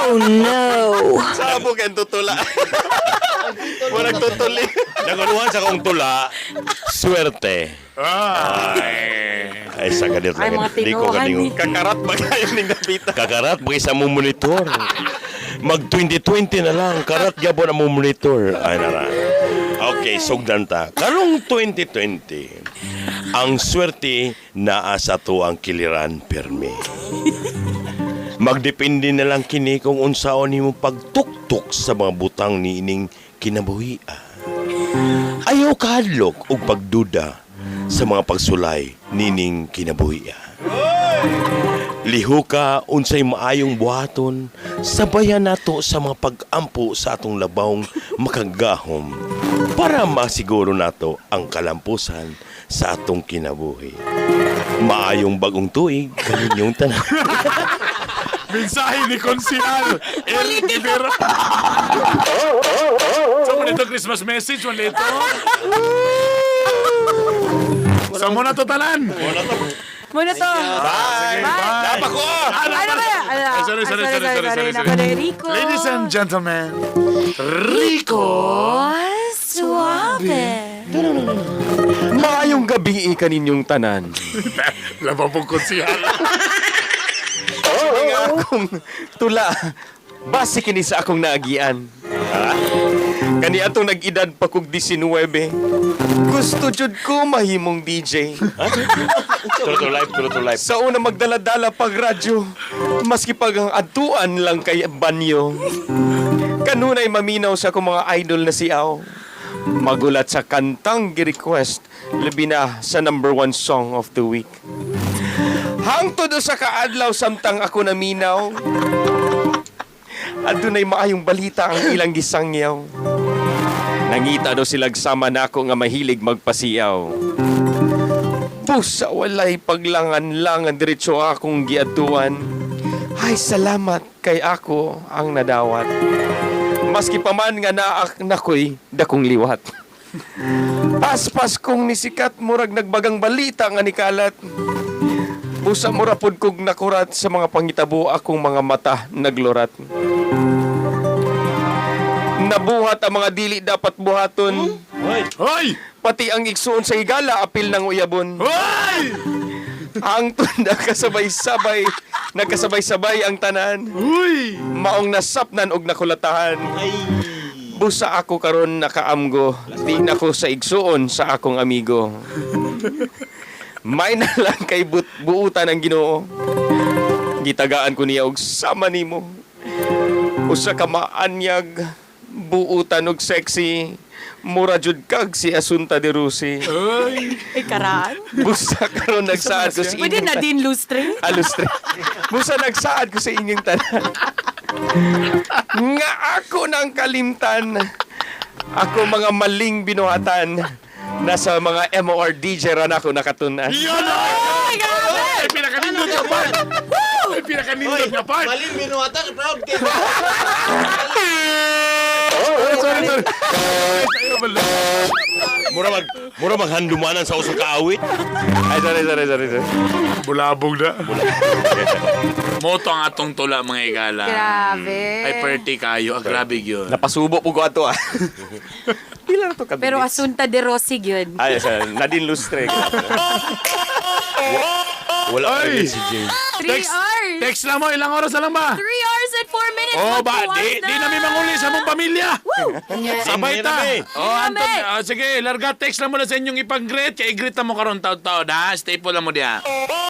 Oh no. Sabog ang tutula. Walang tutuli. Naguluhan sa akong tula, swerte. Ay. Ay, sa ganito. Ay, mga Di ko tinuhan kaningo. ni. Kakarat ba kayo ning napita? Kakarat mo isa mo monitor. Mag 2020 na lang, karat gabon ang mo monitor. Ay, nara. Okay, sugdan ta. Karong 2020, ang swerte naa sa tuang kiliran pirmi. Magdepende na lang kini kung unsaon nimo pagtuktok sa mga butang niining kinabuhia. Ayaw kahadlok og pagduda sa mga pagsulay nining kinabuhia. Lihuka unsay maayong buhaton, sabayan nato sa mga pag-ampo sa atong labawng makagahom para masiguro nato ang kalampusan sa atong kinabuhi. Maayong bagong tuig kaninyong tanan. Mensahe ni Konsihal Eric Rivera. So, mo nito Christmas message, mo nito. So, mo na to tanan. Muna to. Bye. Bye. Dapat ko. Ano ba? Ano? Ay, sorry, sorry, sorry, sorry, sorry, sorry. Nako na, Rico. Ladies and gentlemen, Rico. Suave. Maayong gabi kaninyong tanan. Laban pong konsihal. Nga akong tula. Base kini sa akong naagian. Kani atong nag-edad pa kog 19. Gusto jud ko mahimong DJ. True to life, true to life. Sa una magdala-dala pag radyo, maski pag ang adtuan lang kay banyo. Kanunay maminaw sa akong mga idol na si Aw. Magulat sa kantang gi-request, labi na sa number one song of the week. Hangtod sa kaadlaw samtang ako naminaw. Adunay maayong balita ang ilang gisangyaw. Nangita daw silag sama nako nga mahilig magpasiyaw. Pusa walay paglangan-langan diretso akong giadtuan. Ay, salamat kay ako ang nadawat. Maski pa man nga naak nakoy dakong liwat. Paspas kong nisikat murag nagbagang balita nga nikalat. Busa mura pod kog nakurat sa mga pangitabo akong mga mata naglurat. Nabuhat ang mga dili dapat buhaton. Hoy! Pati ang igsuon sa higala apil ng uyabon. Hoy! Ang tunda kasabay-sabay, nagkasabay-sabay ang tanan. Uy! Maong nasapnan og nakulatahan. Busa ako karon nakaamgo, di na ko sa igsuon sa akong amigo. May na lang kay buutan ang Ginoo. Gitagaan ko niya og sama nimo. Usa ka maanyag, buutan og sexy. Mura jud kag si Asunta de Rusi. Ay. Ay, karaan. Busa karon nagsaad ko sa Pwede inyong na din lustre. Alustre. Busa nagsaad ko sa inyong tanan. Nga ako nang kalimtan. Ako mga maling binuhatan. Nasa mga MOR DJ ran ako nakatunan. Yun! Ay, grabe! Ay, pinakanindot nga part! Ay, pinakanindot nga part! Maling binuhatan, proud kay. Sorry, sorry. Mura mag handumanan sa usong kaawit. Ay, sorry, sorry, sorry, sorry. Bulabog na. Moto ang atong tula, mga igala. Grabe. Ay, perti kayo. Ah, grabe yun. Napasubo po ko ato ah. Pila na to ka Pero Asunta de Rossi yun. Ay, sa Nadine Lustre. Wala pa Ay! rin si James. 3 Text, hours. text lang mo. Ilang oras na lang ba? 3 hours and 4 minutes. Oh, Mag ba, 2 di, hours di na mi manguli sa mong pamilya. Sabay Di ta. na mi. Oh, Di na Anton, mi. oh, sige, larga text lang mo na sa inyong ipag-greet. Kaya i-greet na mo karon taon-taon, ha? Stay po lang mo diha.